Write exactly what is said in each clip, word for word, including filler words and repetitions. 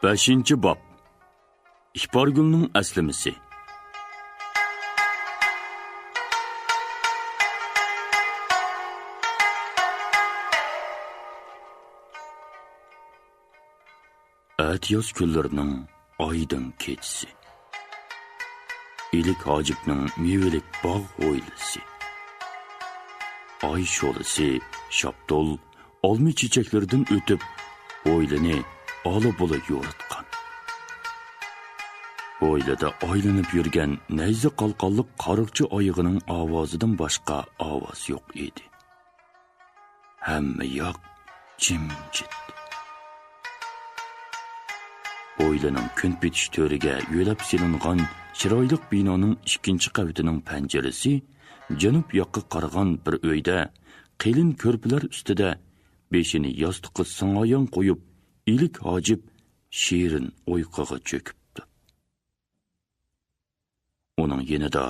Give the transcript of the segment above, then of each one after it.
بەشىنچى باب. ئىپارگۈلنىڭ ئەسلىمىسى. ئەتىياز كۈنلىرىنىڭ ئايدىڭ كېچىسى. ئىلىك ھاجىپنىڭ مېۋىلىك باغ ھويلىسى. ئاي شولىسى شاپتۇل، ئالما چېچەكلىرىدىن ئۆتۈپ، ھويلىنى ئالا-بۇلا يورۇتقان. ھويلىدا ئايلىنىپ يۈرگەن نەيزە قالقانلىق قارىقچا ئايىغىنىڭ ئاۋازىدىن باشقا ئاۋاز يوق ئىدى. ھەممە ياق جىمجىت. ھويلىنىڭ كۈنپېتىش تۆرىگە يۆلەپ سېلىنغان چىرايلىق بىنانىڭ ئىككىنچى قەۋىتىنىڭ پەنجىرىسى جەنۇب ياققا قارىغان بىر ئۆيدە، قېلىن كۆرپىلەر ئۈستىدە بېشىنى ياستۇققا سىڭايان قويۇپ، ئىلىك ھاجىپ شېرىن ئۇيقۇغا چۆكۈپتۇ. ئۇنىڭ يېنىدا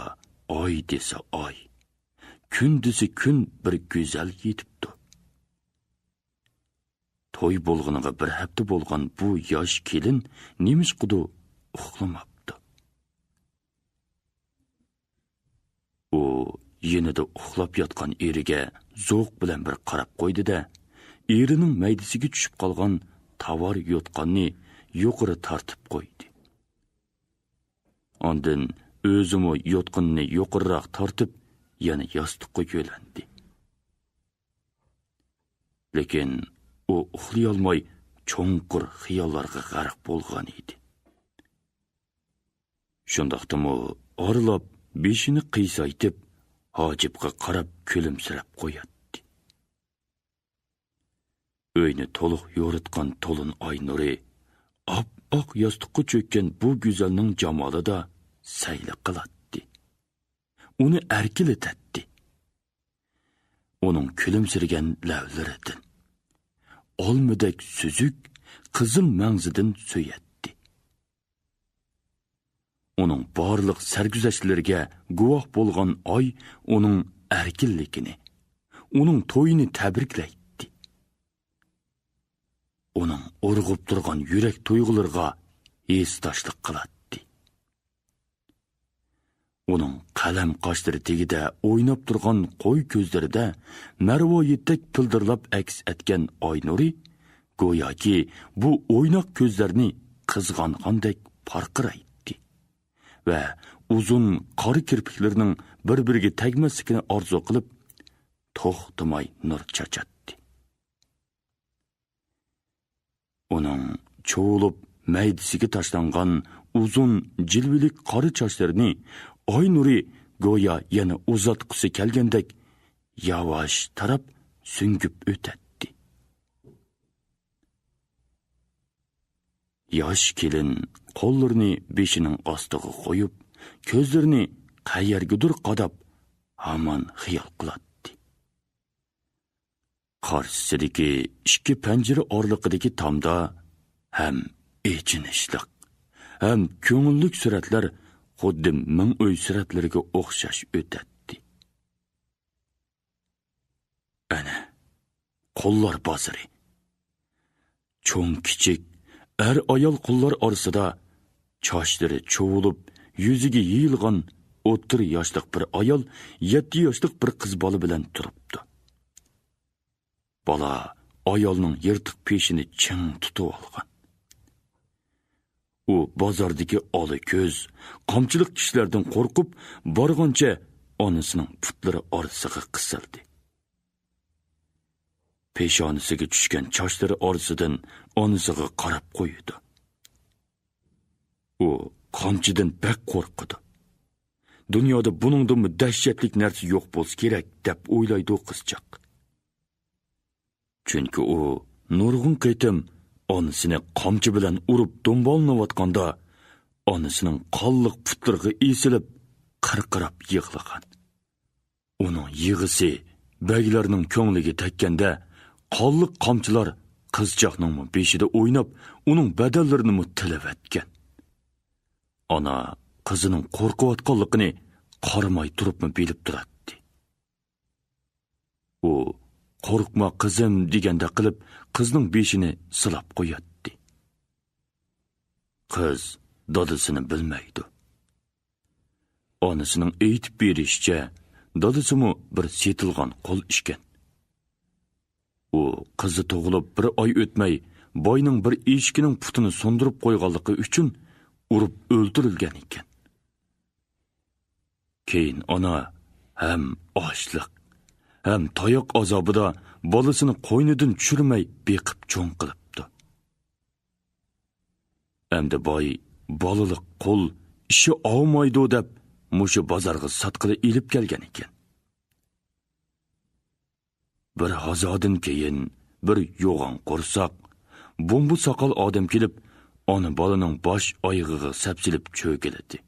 ئاي دېسە ئاي، كۈن دېسە كۈن بىر گۈزەل يېتىپتۇ. توي بولغىنىغا بىر ھەپتە بولغان بۇ ياش كېلىن نېمىشقىدۇ ئۇخلىماپتۇ. ئۇ يېنىدا ئۇخلاپ ياتقان ئېرىگە زوق بىلەن بىر قاراپ قويدى-دە، ئېرىنىڭ مەيدىسىگە چۈشۈپ قالغان تاۋار يوتقاننى يۇقىرى تارتىپ قويدى. ئاندىن ئۆزىمۇ يوتقىنىنى يۇقىرىراق تارتىپ، يەنە ياستۇققا يۆلەندى. لېكىن ئۇ ئۇخلىيالماي، چوڭقۇر خىياللارغا غەرق بولغان ئىدى. شۇنداقتىمۇ ئارىلاپ بېشىنى قىيسايتىپ، ھاجىپقا قاراپ كۈلۈمسىرەپ قوياتتى. ئۆينى تولۇق يورۇتقان تولۇن ئاي نۇرى ئاپئاق ياستۇققا چۆككەن بۇ گۈزەلنىڭ جامالىدا سەيلە قىلاتتى. ئۇنى ئەركىلىتەتتى. ئۇنىڭ كۈلۈمسىرىگەن لەۋلىرىدىن، ئالمىدەك سۈزۈك قىزىل مەڭزىدىن سۆيەتتى. ئۇنىڭ بارلىق سەرگۈزەشتلىرىگە گۇۋاھ بولغان ئاي ئۇنىڭ ئەركىنلىكىنى، ئۇنىڭ تويىنى تەبرىكلەيتتى. ئۇنىڭ ئۇرغۇپ تۇرغان يۈرەك تۇيغۇلىرىغا ھېسداشلىق قىلاتتى. ئۇنىڭ قەلەم قاشلىرى تېگىدە ئويناپ تۇرغان قوي كۆزلىرىدە مەرۋايىتتەك پىلدىرلاپ ئەكس ئەتكەن ئاي نۇرى گوياكى بۇ ئويناق كۆزلەرنى قىزغانغاندەك پارقىرايتتى ۋە ئۇزۇن قارا كىرپىكلىرىنىڭ بىر-بىرىگە تەگمەسلىكىنى ئارزۇ قىلىپ، توختىماي نۇر چاچاتتى. ئۇنىڭ چۇۋۇلۇپ مەيدىسىگە تاشلانغان ئۇزۇن جىلۋىلىك قارا چاچلىرىنى ئاي نۇرى گويا يەنە ئۇزاتقۇسى كەلگەندەك ياۋاش تاراپ سۈڭگۈپ ئۆتەتتى. ياش كېلىن قوللىرىنى بېشىنىڭ ئاستىغا قويۇپ، كۆزلىرىنى قەيەرگىدۇر قاداپ، ھامان خىيال قىلاتتى. قارشىسىدىكى ئىككى پەنجىرە ئارىلىقىدىكى تامدا ھەم ئېچىنىشلىق، ھەم كۆڭۈللۈك سۈرەتلەر خۇددى مىڭ ئۆي سۈرەتلىرىگە ئوخشاش ئۆتەتتى. ئەنە، قۇللار بازىرى. چوڭ-كىچىك، ئەر-ئايال قۇللار ئارىسىدا چاچلىرى چۇۋۇلۇپ، يۈزىگە يېيىلغان ئوتتۇرا ياشلىق بىر ئايال يەتتە ياشلىق بىر قىز بالا بىلەن تۇرۇپتۇ. بالا ئايالنىڭ يىرتىق پېشىنى چىڭ تۇتۇۋالغان. ئۇ بازاردىكى ئالا كۆز، قامچىلىق كىشىلەردىن قورقۇپ، بارغانچە ئانىسىنىڭ پۇتلىرى ئارىسىغا قىسىلدى. پېشانىسىگە چۈشكەن چاچلىرى ئارىسىدىن ئانىسىغا قاراپ قويىدۇ. ئۇ قامچىدىن بەك قورقىدۇ. دۇنيادا بۇنىڭدىنمۇ دەھشەتلىك نەرسە يوق بولسا كېرەك، دەپ ئويلايدۇ قىزچاق. چۈنكى ئۇ نۇرغۇن قېتىم ئانىسىنى قامچا بىلەن ئۇرۇپ دومبالىنىۋاتقاندا، ئانىسىنىڭ قانلىق پۇتلىرىغا ئېسىلىپ، قىرقىراپ يىغلىغان. ئۇنىڭ يىغىسى بەگلەرنىڭ كۆڭلىگە تەگكەندە، قانلىق قامچىلار قىزچاقنىڭمۇ بېشىدا ئويناپ، ئۇنىڭ بەدەنلىرىنىمۇ تىلىۋەتكەن. ئانا قىزىنىڭ قورقۇۋاتقانلىقىنى قارىماي تۇرۇپمۇ بىلىپ تۇراتتى. ئۇ «قورقما، قىزىم» دېگەندەك قىلىپ، قىزنىڭ بېشىنى سىلاپ قوياتتى. قىز دادىسىنى بىلمەيدۇ. ئانىسىنىڭ ئېيتىپ بېرىشىچە، دادىسىمۇ بىر سېتىلغان قۇل ئىكەن. ئۇ قىزى تۇغۇلۇپ بىر ئاي ئۆتمەي، باينىڭ بىر ئېشىكىنىڭ پۇتىنى سۇندۇرۇپ قويغانلىقى ئۈچۈن ئۇرۇپ ئۆلتۈرۈلگەن ئىكەن. كېيىن ئانا ھەم ئاچلىق، ھەم تاياق ئازابىدا بالىسىنى قوينىدىن چۈشۈرمەي بېقىپ چوڭ قىلىپتۇ. ئەمدى باي بالىلىق قۇل ئىشى ئاۋمايدۇ دەپ، مۇشۇ بازارغا ساتقىلى ئېلىپ كەلگەن ئىكەن. بىر ھازادىن كېيىن بىر يوغان قورساق، بومبا ساقال ئادەم كېلىپ، ئانا بالىنىڭ باش ئايىغىغا سەپسېلىپ چۆگىلىدى.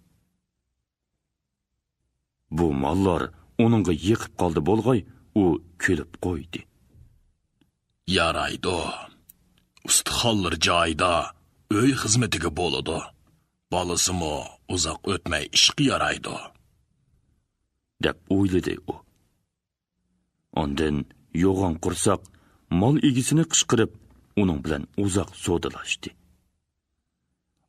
بۇ ماللار ئۇنىڭغا يېقىپ قالدى بولغاي، ئۇ كۈلۈپ قويدى. يارايدۇ. ئۇستىخانلىرى جايىدا، ئۆي خىزمىتىگە بولىدۇ. بالىسىمۇ ئۇزاق ئۆتمەي ئىشقا يارايدۇ، دەپ ئويلىدى ئۇ. ئاندىن يوغان قورساق مال ئىگىسىنى قىچقىرىپ، ئۇنىڭ بىلەن ئۇزاق سودىلاشتى.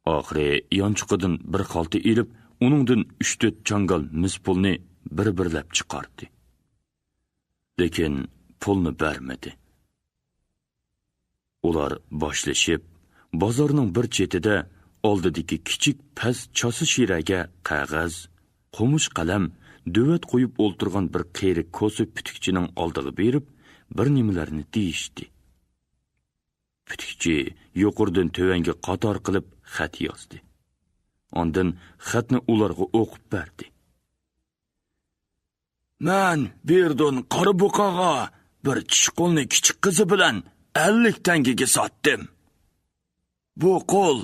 ئاخىرى يانچۇقىدىن بىر خالتا ئېلىپ، ئۇنىڭدىن ئۈچ-تۆت چاڭگال مىس پۇلنى بىر-بىرلەپ چىقاردى. لېكىن پۇلنى بەرمىدى. ئۇلار باشلىشىپ، بازارنىڭ بىر چېتىدە ئالدىدىكى كىچىك پەس چاسا شىرەگە قەغەز، قومۇش قەلەم، دۆۋەت قويۇپ ئولتۇرغان بىر قېرى كوسا پۈتۈكچىنىڭ ئالدىغا بېرىپ، بىر نېمىلەرنى دېيىشتى. پۈتۈكچى يۇقىرىدىن تۆۋەنگە قاتار قىلىپ خەت يازدى. ئاندىن خەتنى ئۇلارغا ئوقۇپ بەردى. مەن بېردون قارا بۇقاغا بىر چىشى قۇلنى كىچىك قىزى بىلەن ئەللىك تەڭگىگە ساتتىم. بۇ قۇل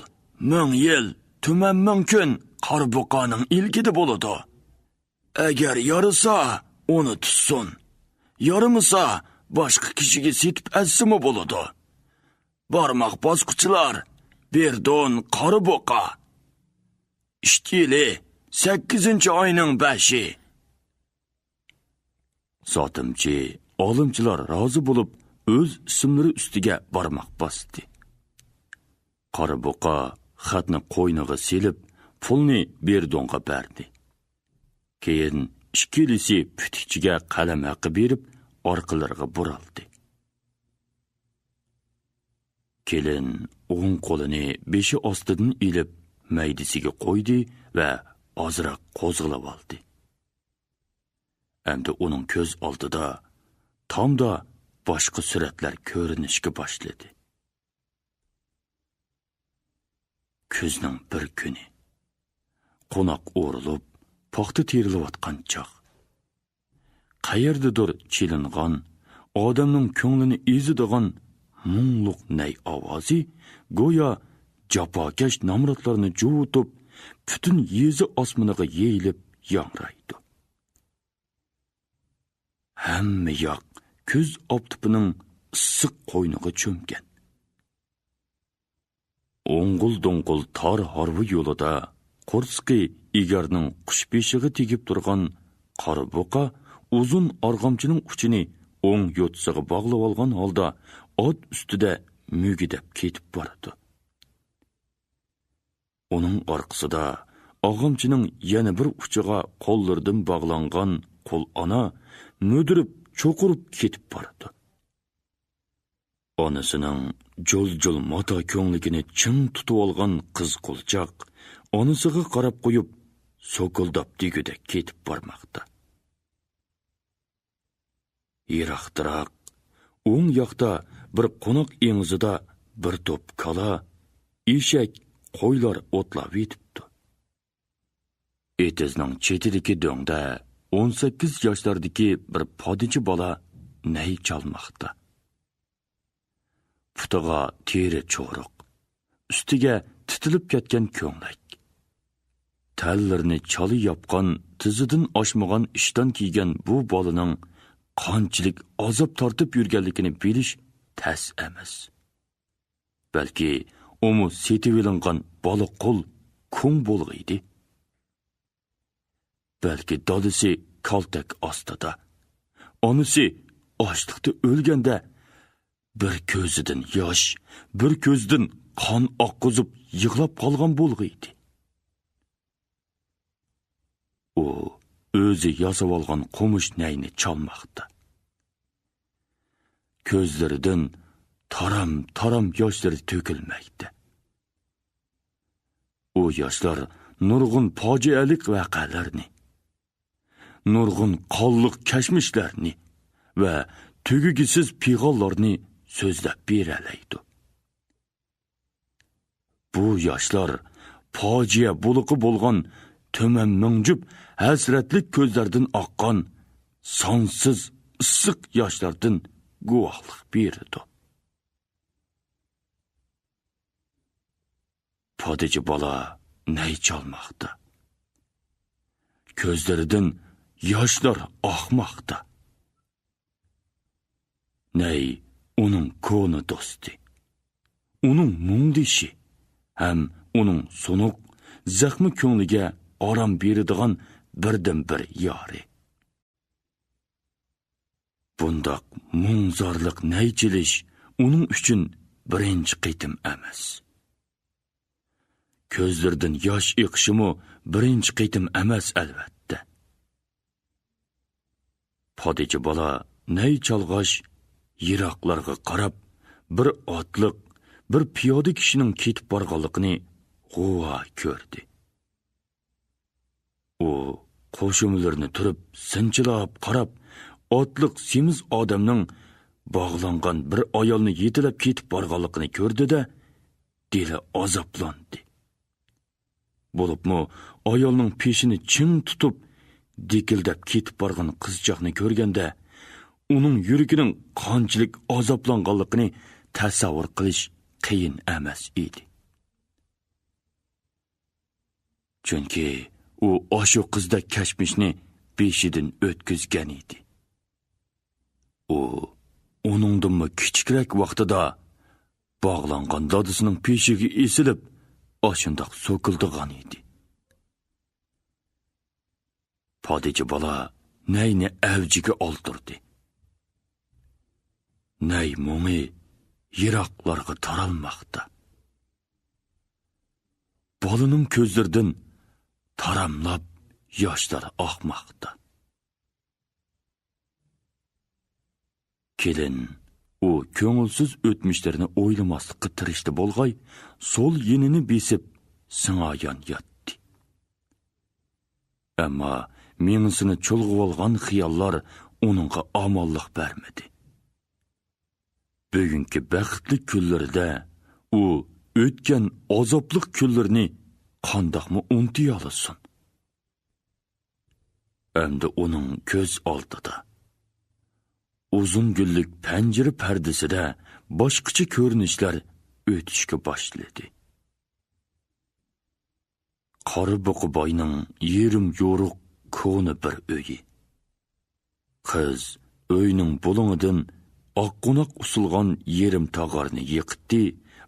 مىڭ يىل، تۈمەن مىڭ كۈن قارا بۇقانىڭ ئىلكىدە بولىدۇ. ئەگەر يارىسا، ئۇنى تۇتسۇن. يارىمىسا، باشقا كىشىگە سېتىپ ئەتسىمۇ بولىدۇ. بارماق باسقۇچىلار، بېردون قارا بۇقا. ئىككى يىلى، سەككىزىنچى ئاينىڭ بەشى. ساتىمچى، ئالىمچىلار رازى بولۇپ، ئۆز ئىسىملىرى ئۈستىگە بارماق باستى. قارا بۇقا خەتنى قوينىغا سېلىپ، پۇلنى بېردونغا بەردى. كېيىن ئىككىلىسى پۈتۈكچىگە قەلەم ھەققى بېرىپ، ئارقىلىرىغا بۇرالدى. كېلىن ئوڭ قولىنى بېشى ئاستىدىن ئېلىپ، مەيدىسىگە قويدى ۋە ئازراق قوزغىلىۋالدى. ئەمدى ئۇنىڭ كۆز ئالدىدا تامدا باشقا سۈرەتلەر كۆرۈنۈشكە باشلىدى. كۈزنىڭ بىر كۈنى. قوناق ئورۇلۇپ، پاختا تېرىلىۋاتقان چاغ. قەيەردىدۇر چېلىنغان، ئادەمنىڭ كۆڭلىنى ئېزىدىغان مۇڭلۇق نەي ئاۋازى گويا جاپاكەش نامراتلارنى جۇۋۇتۇپ، پۈتۈن يېزا ئاسمىنىغا يېيىلىپ ياڭرايدۇ. ھەممە ياق كۈز ئاپتىپىنىڭ ئىسسىق قوينىغا چۆمگەن. ئوڭغۇل-دوڭغۇل تار ھارۋا يولىدا قورسىقى ئېگەرنىڭ قۇشبېشىغا تېگىپ تۇرغان قارا بۇقا ئۇزۇن ئارغامچىنىڭ ئۇچىنى ئوڭ يوتىسىغا باغلىۋالغان ھالدا ئات ئۈستىدە مۈگدەپ كېتىپ بارىدۇ. ئۇنىڭ ئارقىسىدا ئارغامچىنىڭ يەنە بىر ئۇچىغا قوللىرىدىن باغلانغان قۇل ئانا مۈدۈرۈپ، چوقۇرۇپ كېتىپ بارىدۇ. ئانىسىنىڭ جۇل-جۇل ماتا كۆڭلىكىنى چىڭ تۇتۇۋالغان قىز قولچاق ئانىسىغا قاراپ قويۇپ، سوكۇلداپ دېگۈدەك كېتىپ بارماقتا. يىراقتىراق، ئوڭ ياقتا بىر قوناق ئېڭىزىدا بىر توپ كالا، ئېشەك، قويلار ئوتلاۋېتىپتۇ. ئېتىزنىڭ چېتىدىكى دۆڭدە ئون سەككىز ياشلاردىكى بىر پادىچى بالا نەي چالماقتا. پۇتىغا تېرە چورۇق، ئۈستىگە تىتىلىپ كەتكەن كۆڭلەك. تەنلىرىنى چالا ياپقان، تىزىدىن ئاشمىغان ئىشتان كىيگەن بۇ بالىنىڭ قانچىلىك ئازاب تارتىپ يۈرگەنلىكىنى بىلىش تەس ئەمەس. بەلكى ئۇمۇ سېتىۋېلىنغان بالا قۇل كۇڭ بولغىيدى. بەلكى دادىسى كالتەك ئاستىدا، ئانىسى ئاچلىقتا ئۆلگەندە، بىر كۆزىدىن ياش، بىر كۆزىدىن قان ئاققۇزۇپ يىغلاپ قالغان بولغىيدى. ئۇ ئۆزى ياسىۋالغان قومۇش نەينى چالماقتا. كۆزلىرىدىن تارام-تارام ياشلىرى تۆكۈلمەكتە. ئۇ ياشلار نۇرغۇن پاجىئەلىك ۋەقەلەرنى، نۇرغۇن قانلىق كەچمىشلەرنى ۋە تۈگىگۈسىز پىغانلارنى سۆزلەپ بېرەلەيدۇ. بۇ ياشلار پاجىئە بۇلىقى بولغان تۈمەن مىڭجۈپ ھەسرەتلىك كۆزلەردىن ئاققان سانسىز ئىسسىق ياشلاردىن گۇۋاھلىق بېرىدۇ. پادىچى بالا نەي چالماقتا. كۆزلىرىدىن ياشلار ئاقماقتا. نەي ئۇنىڭ كونا دوستى، ئۇنىڭ مۇڭدىشى ھەم ئۇنىڭ سۇنۇق، زەخمى كۆڭلىگە ئارام بېرىدىغان بىردىنبىر يارى. بۇنداق مۇڭ-زارلىق نەي چېلىش ئۇنىڭ ئۈچۈن بىرىنچى قېتىم ئەمەس. كۆزلىرىدىن ياش ئېقىشىمۇ بىرىنچى قېتىم ئەمەس، ئەلۋەتتە. پادىچى بالا نەي چالغاچ، يىراقلارغا قاراپ، بىر ئاتلىق، بىر پىيادە كىشىنىڭ كېتىپ بارغانلىقىنى غۇۋا كۆردى. ئۇ قوشۇملىرىنى تۈرۈپ، سىنچىلاپ قاراپ، ئاتلىق سېمىز ئادەمنىڭ باغلانغان بىر ئايالنى يېتىلەپ كېتىپ بارغانلىقىنى كۆردى-دە، دىلى ئازابلاندى. بولۇپمۇ ئايالنىڭ پېشىنى چىڭ تۇتۇپ، دىكىلدەپ كېتىپ بارغان قىزچاقنى كۆرگەندە، ئۇنىڭ يۈرىكىنىڭ قانچىلىك ئازابلانغانلىقىنى تەسەۋۋۇر قىلىش قىيىن ئەمەس ئىدى. چۈنكى ئۇ ئاشۇ قىزدەك كەچمىشنى بېشىدىن ئۆتكۈزگەن ئىدى. ئۇ ئۇنىڭدىنمۇ كىچىكرەك ۋاقتىدا باغلانغان دادىسىنىڭ پېشىگە ئېسىلىپ، ئاشۇنداق سوكۇلدىغان ئىدى. پادىچى بالا نەينى ئەۋجىگە ئالدۇردى. نەي مۇڭى يىراقلارغا تارالماقتا. بالىنىڭ كۆزلىرىدىن تاراملاپ ياشلار ئاقماقتا. كېلىن ئۇ كۆڭۈلسىز ئۆتمۈشلىرىنى ئويلىماسلىققا تىرىشتى بولغاي، سول يېنىنى بېسىپ سىڭايان ياتتى. ئەمما مېڭىسىنى چۇلغىۋالغان خىياللار ئۇنىڭغا ئامانلىق بەرمىدى. بۈگۈنكى بەختلىك كۈنلىرىدە ئۇ ئۆتكەن ئازابلىق كۈنلىرىنى قانداقمۇ ئۇنتۇيالىسۇن؟ ئەمدى ئۇنىڭ كۆز ئالدىدا ئۇزۇن گۈللۈك پەنجىرە پەردىسىدە باشقىچە كۆرۈنۈشلەر ئۆتۈشكە باشلىدى. قارا بۇقا باينىڭ يېرىم يورۇق كونا بىر ئۆيى. قىز ئۆينىڭ بۇلۇڭىدىن ئاق قوناق ئۇسۇلغان يېرىم تاغارنى يىقىتتى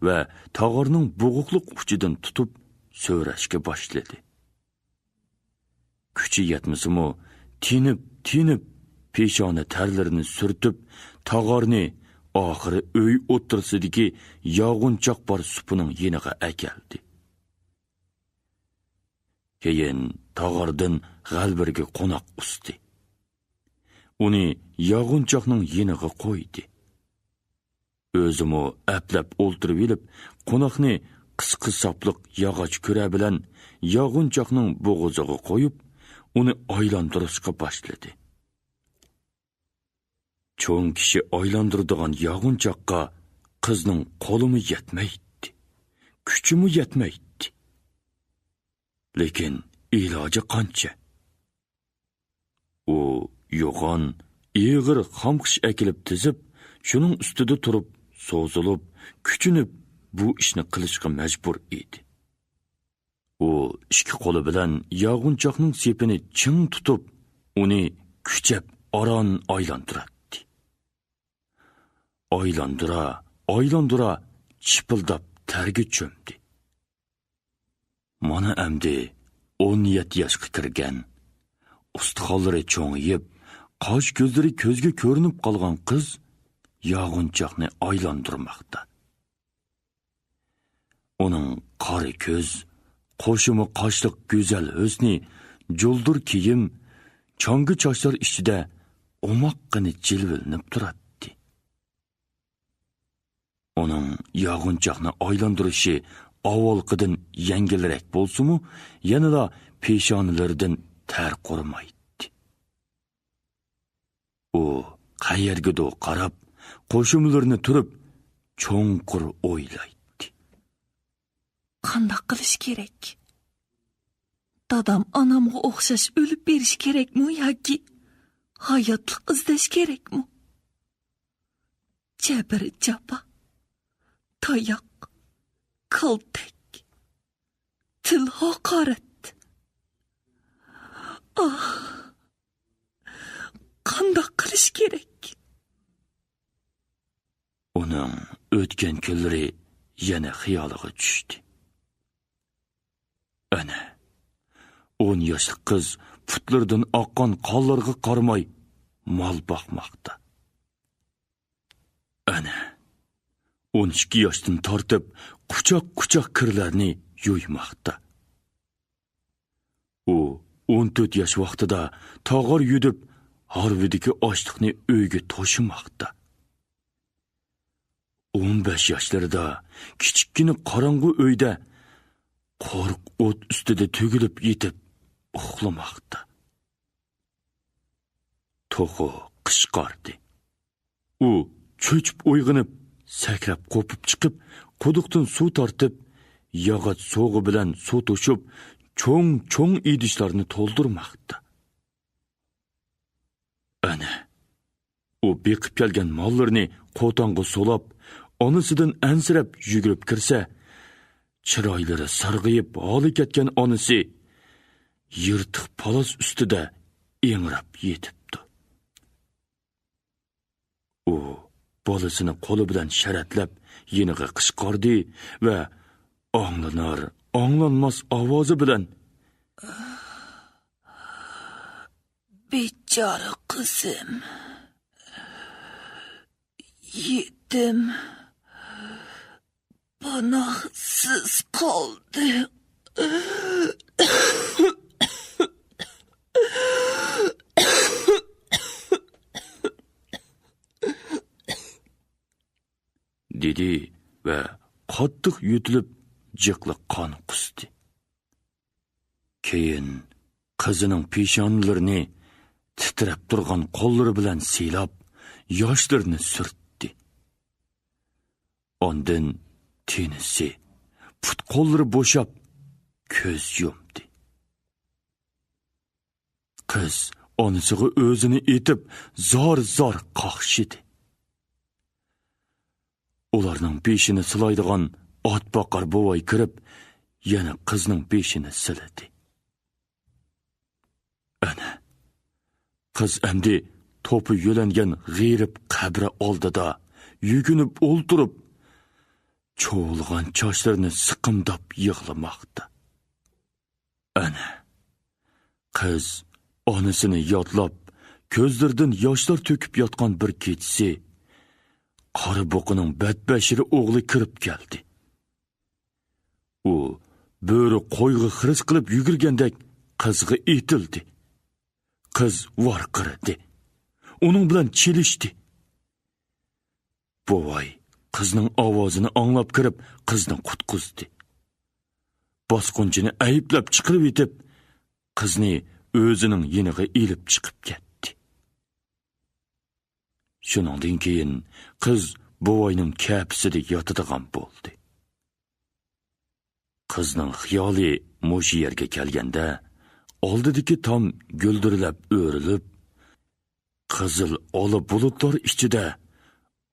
ۋە تاغارنىڭ بوغۇقلۇق ئۇچىدىن تۇتۇپ سۆرەشكە باشلىدى. كۈچى يەتمىسىمۇ، تېنىپ-تېنىپ، پېشانە تەرلىرىنى سۈرتۈپ، تاغارنى ئاخىرى ئۆي ئوتتۇرىسىدىكى ياغۇنچاق بار سۇپىنىڭ يېنىغا ئەكەلدى. كېيىن تاغاردىن غەلۋىرگە قوناق ئۇستى. ئۇنى ياغۇنچاقنىڭ يېنىغا قويدى. ئۆزىمۇ ئەپلەپ ئولتۇرۇۋېلىپ، قوناقنى قىسقا ساپلىق ياغاچ كۈرە بىلەن ياغۇنچاقنىڭ بوغۇزىغا قويۇپ، ئۇنى ئايلاندۇرۇشقا باشلىدى. چوڭ كىشى ئايلاندۇرىدىغان ياغۇنچاققا قىزنىڭ قولىمۇ يەتمەيتتى، كۈچىمۇ يەتمەيتتى. لېكىن ئىلاجى قانچە؟ ئۇ يوغان، ئېغىر خام خىش ئەكېلىپ تىزىپ، شۇنىڭ ئۈستىدە تۇرۇپ، سوزۇلۇپ، كۈچىنىپ، بۇ ئىشنى قىلىشقا مەجبۇر ئىدى. ئۇ ئىككى قولى بىلەن ياغۇنچاقنىڭ سېپىنى چىڭ تۇتۇپ، ئۇنى كۈچەپ ئاران ئايلاندۇراتتى. ئايلاندۇرا، ئايلاندۇرا، چىپىلداپ تەرگە چۆمدى. مانا ئەمدى ئون يەتتە ياشقا كىرگەن، ئۇستىخانلىرى چوڭىيىپ، قاش-كۆزلىرى كۆزگە كۆرۈنۈپ قالغان قىز ياغۇنچاقنى ئايلاندۇرماقتا. ئۇنىڭ قارا كۆز، قوشۇما قاشلىق گۈزەل ھۆسنى، جۇلدۇر كىيىم، چاڭگا چاچلار ئىچىدە ئوماققىنە جىلۋىلىنىپ تۇراتتى. ئۇنىڭ ياغۇنچاقنى ئايلاندۇرۇشى ئاۋۋالقىدىن يەڭگىلرەك بولسىمۇ، يەنىلا پېشانىلىرىدىن تەر قۇرۇمايتتى. ئۇ قەيەرگىدۇر قاراپ، قوشۇملىرىنى تۈرۈپ، چوڭقۇر ئويلايتتى. قانداق قىلىش كېرەك؟ دادام ئانامغا ئوخشاش ئۆلۈپ بېرىش كېرەكمۇ ياكى ھاياتلىق ئىزدەش كېرەكمۇ؟ جەبىر جاپا، تاياق، كالتەك، تىل ھاقارەت. ئاھ، قانداق قىلىش كېرەك؟ ئۇنىڭ ئۆتكەن كۈنلىرى يەنە خىيالىغا چۈشتى. ئەنە، ئون ياشلىق قىز پۇتلىرىدىن ئاققان قانلارغا قارىماي مال باقماقتا. ئەنە، ئون ئىككى ياشتىن تارتىپ قۇچاق-قۇچاق كىرلەرنى يۇيماقتا. ئۇ ئون تۆت ياش ۋاقتىدا تاغار يۈدۈپ، ھارۋىدىكى ئاشلىقنى ئۆيگە توشۇماقتا. ئون بەش ياشلىرىدا كىچىككىنە قاراڭغۇ ئۆيدە قورۇق ئوت ئۈستىدە تۈگۈلۈپ يېتىپ ئۇخلىماقتا. توخۇ قىچقاردى. ئۇ چۆچۈپ ئويغىنىپ، سەكرەپ قوپۇپ چىقىپ، قۇدۇقتىن سۇ تارتىپ، ياغاچ سوغا بىلەن سۇ توشۇپ، چوڭ-چوڭ ئىدىشلارنى تولدۇرماقتا. ئەنە، ئۇ بېقىپ كەلگەن ماللىرىنى قوتانغا سولاپ، ئانىسىدىن ئەنسىرەپ يۈگۈرۈپ كىرسە، چىرايلىرى سارغىيىپ ھالى كەتكەن ئانىسى يىرتىق پالاس ئۈستىدە ئىڭراپ يېتىپتۇ. ئۇ بالىسىنى قولى بىلەن شەرەتلەپ يېنىغا قىچقاردى ۋە ئاڭلىنار، ئاڭلانماس ئاۋازى بىلەن، بىچارە قىزىم، يېتىم، پاناھسىز قالدى. دېدى ۋە قاتتىق يۆتىلىپ، جىقلا قان قۇستى. كېيىن قىزىنىڭ پېشانىلىرىنى تىترەپ تۇرغان قوللىرى بىلەن سىيلاپ، ياشلىرىنى سۈرتتى. ئاندىن تېنىسى، پۇت-قوللىرى بوشاپ، كۆز يۇمدى. قىز ئانىسىغا ئۆزىنى ئېتىپ، زار-زار قاقشىدى. ئۇلارنىڭ بېشىنى سىلايدىغان ئات باقار بوۋاي كىرىپ، يەنە قىزنىڭ بېشىنى سىلىدى. ئەنە، قىز ئەمدى توپا يۆلەنگەن غېرىب قەبرە ئالدىدا يۈكۈنۈپ ئولتۇرۇپ، چۇۋۇلغان چاچلىرىنى سىقىمداپ يىغلىماقتا. ئەنە، قىز ئانىسىنى يادلاپ، كۆزلىرىدىن ياشلار تۆكۈپ ياتقان بىر كېچىسى، قارا بۇقىنىڭ بەتبەشىرە ئوغلى كىرىپ كەلدى. ئۇ بۆرە قويغا خىرىس قىلىپ يۈگۈرگەندەك قىزغا ئېتىلدى. قىز ۋارقىرىدى. ئۇنىڭ بىلەن چېلىشتى. بوۋاي قىزنىڭ ئاۋازىنى ئاڭلاپ كىرىپ، قىزنى قۇتقۇزدى. باسقۇنچىنى ئەيىبلەپ چىقىرىۋېتىپ، قىزنى ئۆزىنىڭ يېنىغا ئېلىپ چىقىپ كەتتى. شۇنىڭدىن كېيىن قىز بوۋاينىڭ كەپىسىدە ياتىدىغان بولدى. قىزنىڭ خىيالى مۇشۇ يەرگە كەلگەندە، ئالدىدىكى تام گۈلدۈرلەپ ئۆرۈلۈپ، قىزىل ئالا بۇلۇتلار ئىچىدە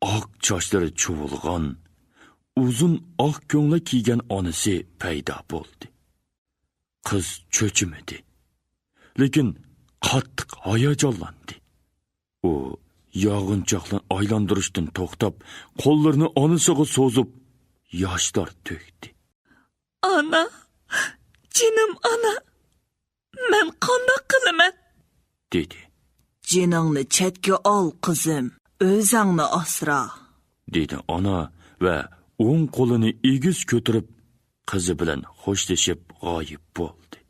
ئاق چاچلىرى چۇۋۇلغان، ئۇزۇن ئاق كۆڭلەك كىيگەن ئانىسى پەيدا بولدى. قىز چۆچۈمىدى، لېكىن قاتتىق ھاياجانلاندى. ئۇ ياغىنچاقنى ئايلاندۇرۇشتىن توختاپ، قوللىرىنى ئانىسىغا سوزۇپ، ياشلار تۆكتى. ئانا، جېنىم ئانا، مەن قانداق قىلىمەن؟ دېدى. جېنىڭنى چەتكە ئال، قىزىم، ئۆزەڭنى ئاسرا، دېدى ئانا ۋە ئوڭ قولىنى ئېگىز كۆتۈرۈپ، قىزى بىلەن خوشلىشىپ غايىب بولدى.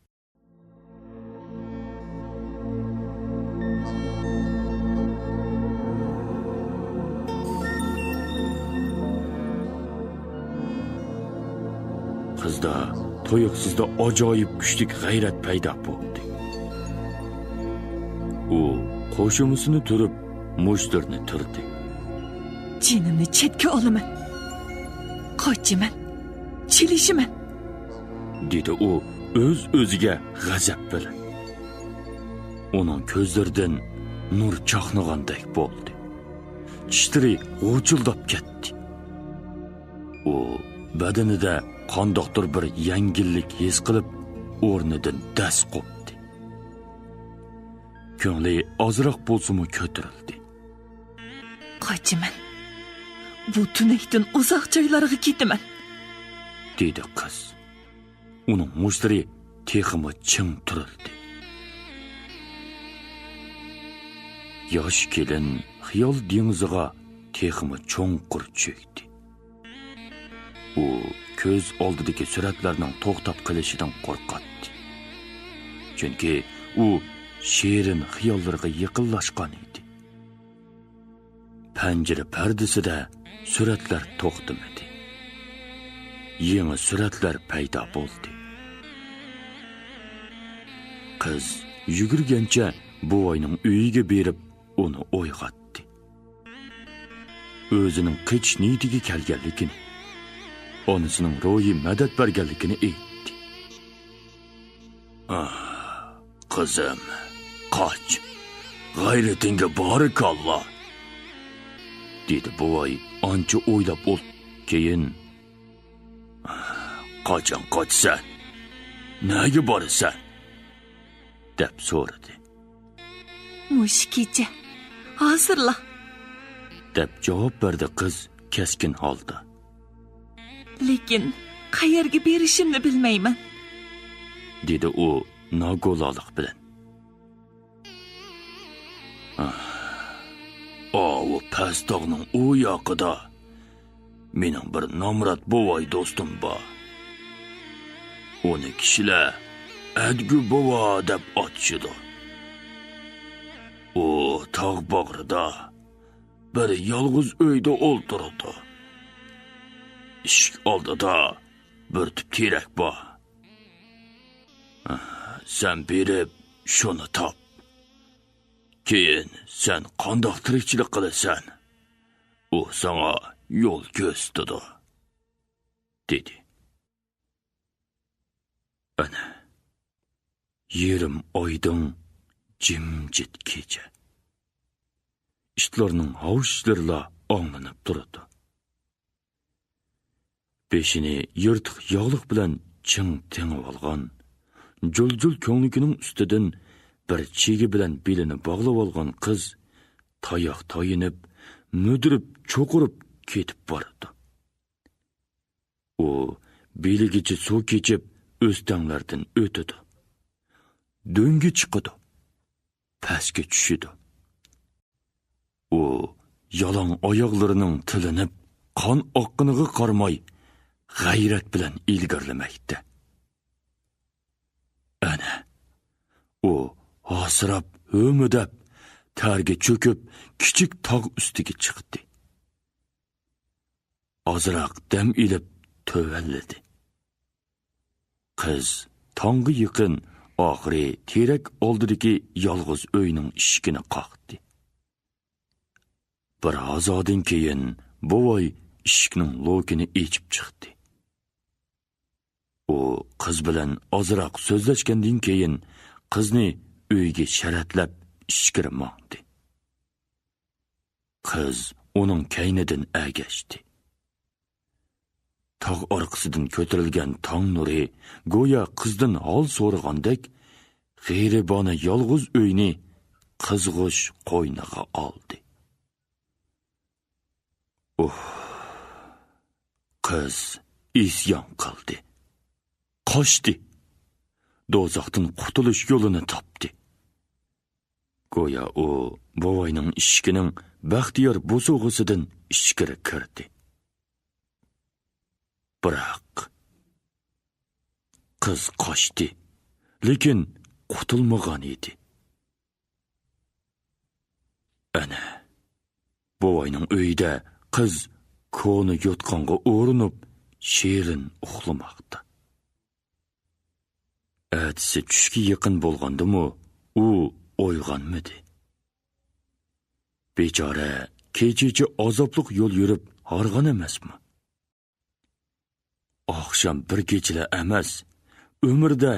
قىزدا تۇيۇقسىزدا ئاجايىپ كۈچلۈك غەيرەت پەيدا بولدى. ئۇ قوشۇمىسىنى تۈرۈپ، مۇشتىرىنى تۈردى. جېنىمنى چەتكە ئالىمەن. قاچىمەن. چېلىشىمەن. دېدى ئۇ ئۆز-ئۆزىگە غەزەپ بىلەن. ئۇنىڭ كۆزلىرىدىن نۇر چاقنىغاندەك بولدى. چىشلىرى غۇچۇلداپ كەتتى. ئۇ بەدىنىدە قانداقتۇر بىر يەڭگىللىك ھېس قىلىپ، ئورنىدىن دەس قوپتى. كۆڭلى ئازراق بولسىمۇ كۆتۈرۈلدى. قاچىمەن. بۇ تۈنەكتىن ئۇزاق جايلارغا كېتىمەن. دېدى قىز. ئۇنىڭ مۇشتىرى تېخىمۇ چىڭ تۈرۈلدى. ياش كېلىن خىيال دېڭىزىغا تېخىمۇ چوڭقۇر چۆكتى. ئۇ كۆز ئالدىدىكى سۈرەتلەرنىڭ توختاپ قېلىشىدىن قورقاتتى. چۈنكى ئۇ شېرىن خىياللىرىغا يېقىنلاشقان ئىدى. پەنجىرە پەردىسىدە سۈرەتلەر توختىمىدى. يېڭى سۈرەتلەر پەيدا بولدى. قىز يۈگۈرگەنچە بوۋاينىڭ ئۆيىگە بېرىپ، ئۇنى ئويغاتتى. ئۆزىنىڭ قېچىش نىيىتىگە كەلگەنلىكىنى، ئانىسىنىڭ روھىي مەدەت بەرگەنلىكىنى ئېيتتى. «ئاھ، قىزىم، قاچ، غەيرىتىڭگە بارىكاللا!» دېدى بوۋاي ئانچە ئويلاپ ئولتۇرۇپ كېيىن. «قاچان قاچىسەن؟ نەگە بارىسەن؟» دەپ سورىدى. «مۇشۇ كېچە، ھازىرلا.» دەپ جاۋاب بەردى قىز كەسكىن ھالدا. «لېكىن قەيەرگە بېرىشىمنى بىلمەيمەن.» دېدى ئۇ ناگۇلالىق بىلەن. «ئاھ، ئاۋۇ پەس تاغنىڭ ئۇ ياقىدا مېنىڭ بىر نامرات بوۋاي دوستۇم بار. ئۇنى كىشىلەر ئەدگۈ بوۋا دەپ ئاتىشىدۇ. ئۇ تاغ باغرىدا بىر يالغۇز ئۆيدە ئولتۇرىدۇ. ئىشىك ئالدىدا بىر تۈپ تېرەك بار. سەن بېرىپ شۇنى تاپ. كېيىن سەن قانداق تىرىكچىلىك قىلىسەن، ئۇ ساڭا يول كۆرسىتىدۇ» دېدى. ئەنە، يېرىم ئايدىڭ جىمجىت كېچە. ئىتلارنىڭ ھاۋشىشلىرىلا ئاڭلىنىپ تۇرىدۇ. بېشىنى يىرتىق ياغلىق بىلەن چىڭ تېڭىۋالغان، جۇل-جۇل كۆڭلىكىنىڭ ئۈستىدىن بىر چىگە بىلەن بېلىنى باغلىۋالغان قىز تاياق تايىنىپ، مۈدۈرۈپ، چوقۇرۇپ كېتىپ بارىدۇ. ئۇ بېلىگىچە سۇ كېچىپ، ئۆستەڭلەردىن ئۆتىدۇ. دۆڭگە چىقىدۇ. پەسكە چۈشىدۇ. ئۇ يالاڭ ئاياغلىرىنىڭ تىلىنىپ، قان ئاققىنىغا قارىماي، غەيرەت بىلەن ئىلگىرىلىمەكتە. ئەنە، ئۇ ھاسىراپ، ھۆمۈدەپ، تەرگە چۆكۈپ، كىچىك تاغ ئۈستىگە چىقتى. ئازراق دەم ئېلىپ تۆۋەنلىدى. قىز تاڭغا يېقىن ئاخىرى تېرەك ئالدىدىكى يالغۇز ئۆينىڭ ئىشىكىنى قاقتى. بىر ھازادىن كېيىن بوۋاي ئىشىكنىڭ لوكىنى ئېچىپ چىقتى. ئۇ قىز بىلەن ئازراق سۆزلەشكەندىن كېيىن قىزنى ئۆيگە شەرەتلەپ ئىچكىرى ماڭدى. قىز ئۇنىڭ كەينىدىن ئەگەشتى. تاغ ئارقىسىدىن كۆتۈرۈلگەن تاڭ نۇرى گويا قىزدىن ھال سورىغاندەك، غېرىبانە يالغۇز ئۆينى قىزغۇچ قوينىغا ئالدى. ئۇھ! قىز ئىسيان قىلدى. قاچتى. دوزاختىن قۇتۇلۇش يولىنى تاپتى. گويا ئۇ بوۋاينىڭ ئىشىكىنىڭ بەختىيار بوسۇغىسىدىن ئىچكىرى كىردى. بىراق، قىز قاچتى، لېكىن قۇتۇلمىغان ئىدى. ئەنە، بوۋاينىڭ ئۆيىدە قىز كونا يوتقانغا ئورىنىپ، شېرىن ئۇخلىماقتا. ئەتىسى چۈشكە يېقىن بولغاندىمۇ، ئۇ ئويغانمىدى. بىچارە كېچىچە ئازابلىق يول يۈرۈپ ھارغان ئەمەسمۇ؟ ئاخشام بىر كېچىلا ئەمەس، ئۆمرىدە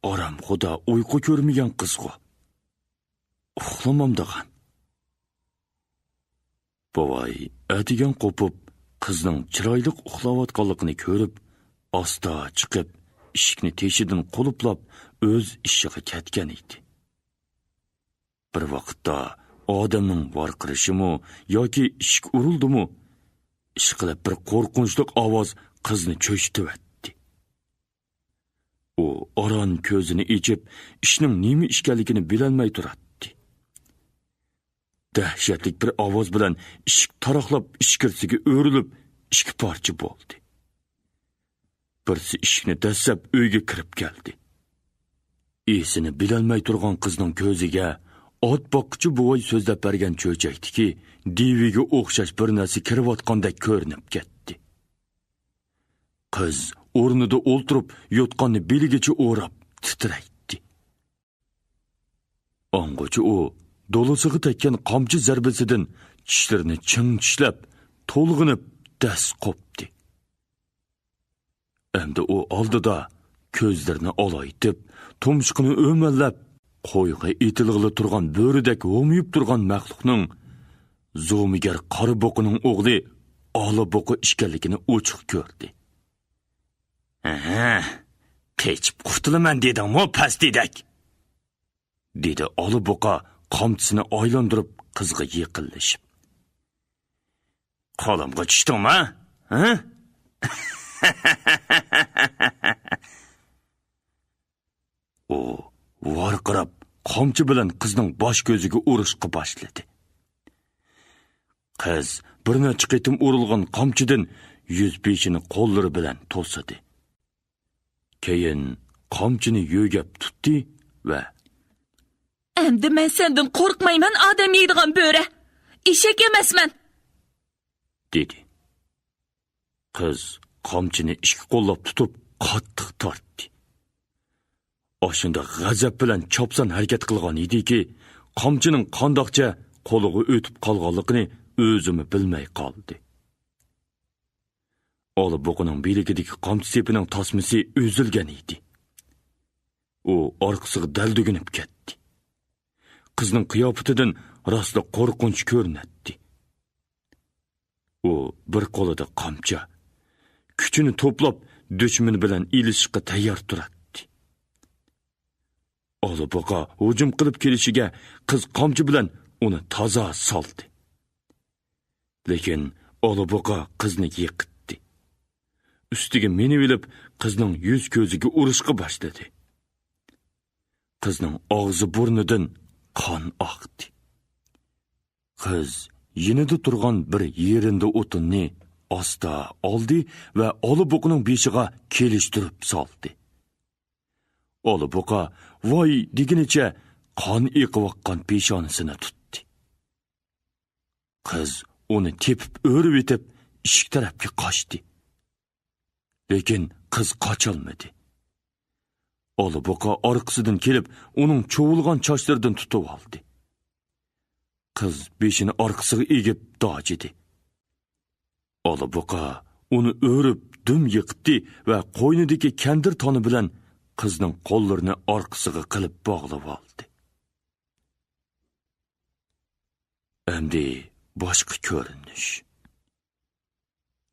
ئارامخۇدا ئۇيقۇ كۆرمىگەن قىزغۇ. ئۇخلىمامدىغان. بوۋاي ئەتىگەن قوپۇپ، قىزنىڭ چىرايلىق ئۇخلاۋاتقانلىقىنى كۆرۈپ، ئاستا چىقىپ، ئىشىكنى تېشىدىن قۇلۇپلاپ، ئۆز ئىشىغا كەتكەن ئىدى. بىر ۋاقىتتا ئادەمنىڭ ۋارقىرىشىمۇ ياكى ئىشىك ئۇرۇلدىمۇ، ئىشقىلىپ بىر قورقۇنچلۇق ئاۋاز قىزنى چۆچۈتۈۋەتتى. ئۇ ئاران كۆزىنى ئېچىپ، ئىشنىڭ نېمە ئىكەنلىكىنى بىلەلمەي تۇراتتى. دەھشەتلىك بىر ئاۋاز بىلەن ئىشىك تاراقلاپ، ئىچكىرىسىگە ئۆرۈلۈپ، ئىككى پارچە بولدى. بىرسى ئىشىكنى دەسسەپ ئۆيگە كىرىپ كەلدى. ئېسىنى بىلەلمەي تۇرغان قىزنىڭ كۆزىگە ئات باققۇچى بوۋاي سۆزلەپ بەرگەن چۆچەكتىكى دېۋىگە ئوخشاش بىر نەرسە كىرىۋاتقاندەك كۆرۈنۈپ كەتتى. قىز ئورنىدا ئولتۇرۇپ، يوتقاننى بېلىگىچە ئوراپ تىترەيتتى. ئاڭغىچە ئۇ دولىسىغا تەگكەن قامچا زەربىسىدىن چىشلىرىنى چىڭ چىشلەپ، تولغىنىپ دەس قوپتى. ئەمدى ئۇ ئالدىدا كۆزلىرىنى ئالايتىپ، تۇمشۇقىنى ئۆمەللەپ، قويغا ئېتىلغىلى تۇرغان بۆرىدەك ھومىيىپ تۇرغان مەخلۇقنىڭ زومىگەر قارا بۇقىنىڭ ئوغلى ئالا بۇقا ئىكەنلىكىنى ئوچۇق كۆردى. «ھە، قېچىپ قۇتۇلىمەن دېدىڭمۇ، پەستىدەك؟» دېدى ئالا بۇقا قامچىسىنى ئايلاندۇرۇپ قىزغا يېقىنلىشىپ. «قولۇمغا چۈشتۈڭمۇ؟ ھە؟» ئۇ ۋارقىراپ، قامچا بىلەن قىزنىڭ باش كۆزىگە ئۇرۇشقا باشلىدى. قىز بىر نەچچە قېتىم ئۇرۇلغان قامچىدىن يۈز بېشىنى قوللىرى بىلەن توسىدى. كېيىن قامچىنى يۆگەپ تۇتتى ۋە «ئەمدى مەن سەندىن قورقمايمەن، ئادەم يەيدىغان بۆرە! ئېشەك ئەمەسمەن!» دېدى. قىز قامچىنى ئىككى قوللاپ تۇتۇپ، قاتتىق تارتتى. ئاشۇنداق غەزەپ بىلەن چاپسان ھەرىكەت قىلغان ئىدىكى، قامچىنىڭ قانداقچە قولىغا ئۆتۈپ قالغانلىقىنى ئۆزىمۇ بىلمەي قالدى. ئالا بۇقىنىڭ بىلىكىدىكى قامچا سېپىنىڭ تاسمىسى ئۈزۈلگەن ئىدى. ئۇ ئارقىسىغا دەلدۈگۈنۈپ كەتتى. قىزنىڭ قىياپىتىدىن راسلا قورقۇنچ كۆرۈنەتتى. ئۇ بىر قولىدا قامچا، كۈچىنى توپلاپ، دۈشمىنى بىلەن ئېلىشىشقا تەييار تۇراتتى. ئالا بۇقا ھۇجۇم قىلىپ كېلىشىگە، قىز قامچا بىلەن ئۇنى تازا سالدى. لېكىن ئالا بۇقا قىزنى يىقىتتى. ئۈستىگە مىنىۋېلىپ، قىزنىڭ يۈز-كۆزىگە ئۇرۇشقا باشلىدى. قىزنىڭ ئاغزى-بۇرنىدىن قان ئاقتى. قىز يېنىدا تۇرغان بىر يېرىندە ئوتۇننى ئاستا ئالدى ۋە ئالا بۇقىنىڭ بېشىغا كېلىشتۈرۈپ سالدى. ئالا بۇقا ۋاي دېگىنىچە قان ئېقىۋاققان پېشانىسىنى تۇتتى. قىز ئۇنى تېپىپ ئۆرۈۋېتىپ، ئىشىك تەرەپكە قاچتى. لېكىن قىز قاچالمىدى. ئالا بۇقا ئارقىسىدىن كېلىپ، ئۇنىڭ چۇۋۇلغان چاچلىرىدىن تۇتۇۋالدى. قىز بېشىنى ئارقىسىغا ئېگىپ داجىدى. ئالا بۇقا ئۇنى ئۆرۈپ دۈم يىقىتتى ۋە قوينىدىكى كەندىر تانى بىلەن قىزنىڭ قوللىرىنى ئارقىسىغا قىلىپ باغلىۋالدى. ئەمدى باشقا كۆرۈنۈش.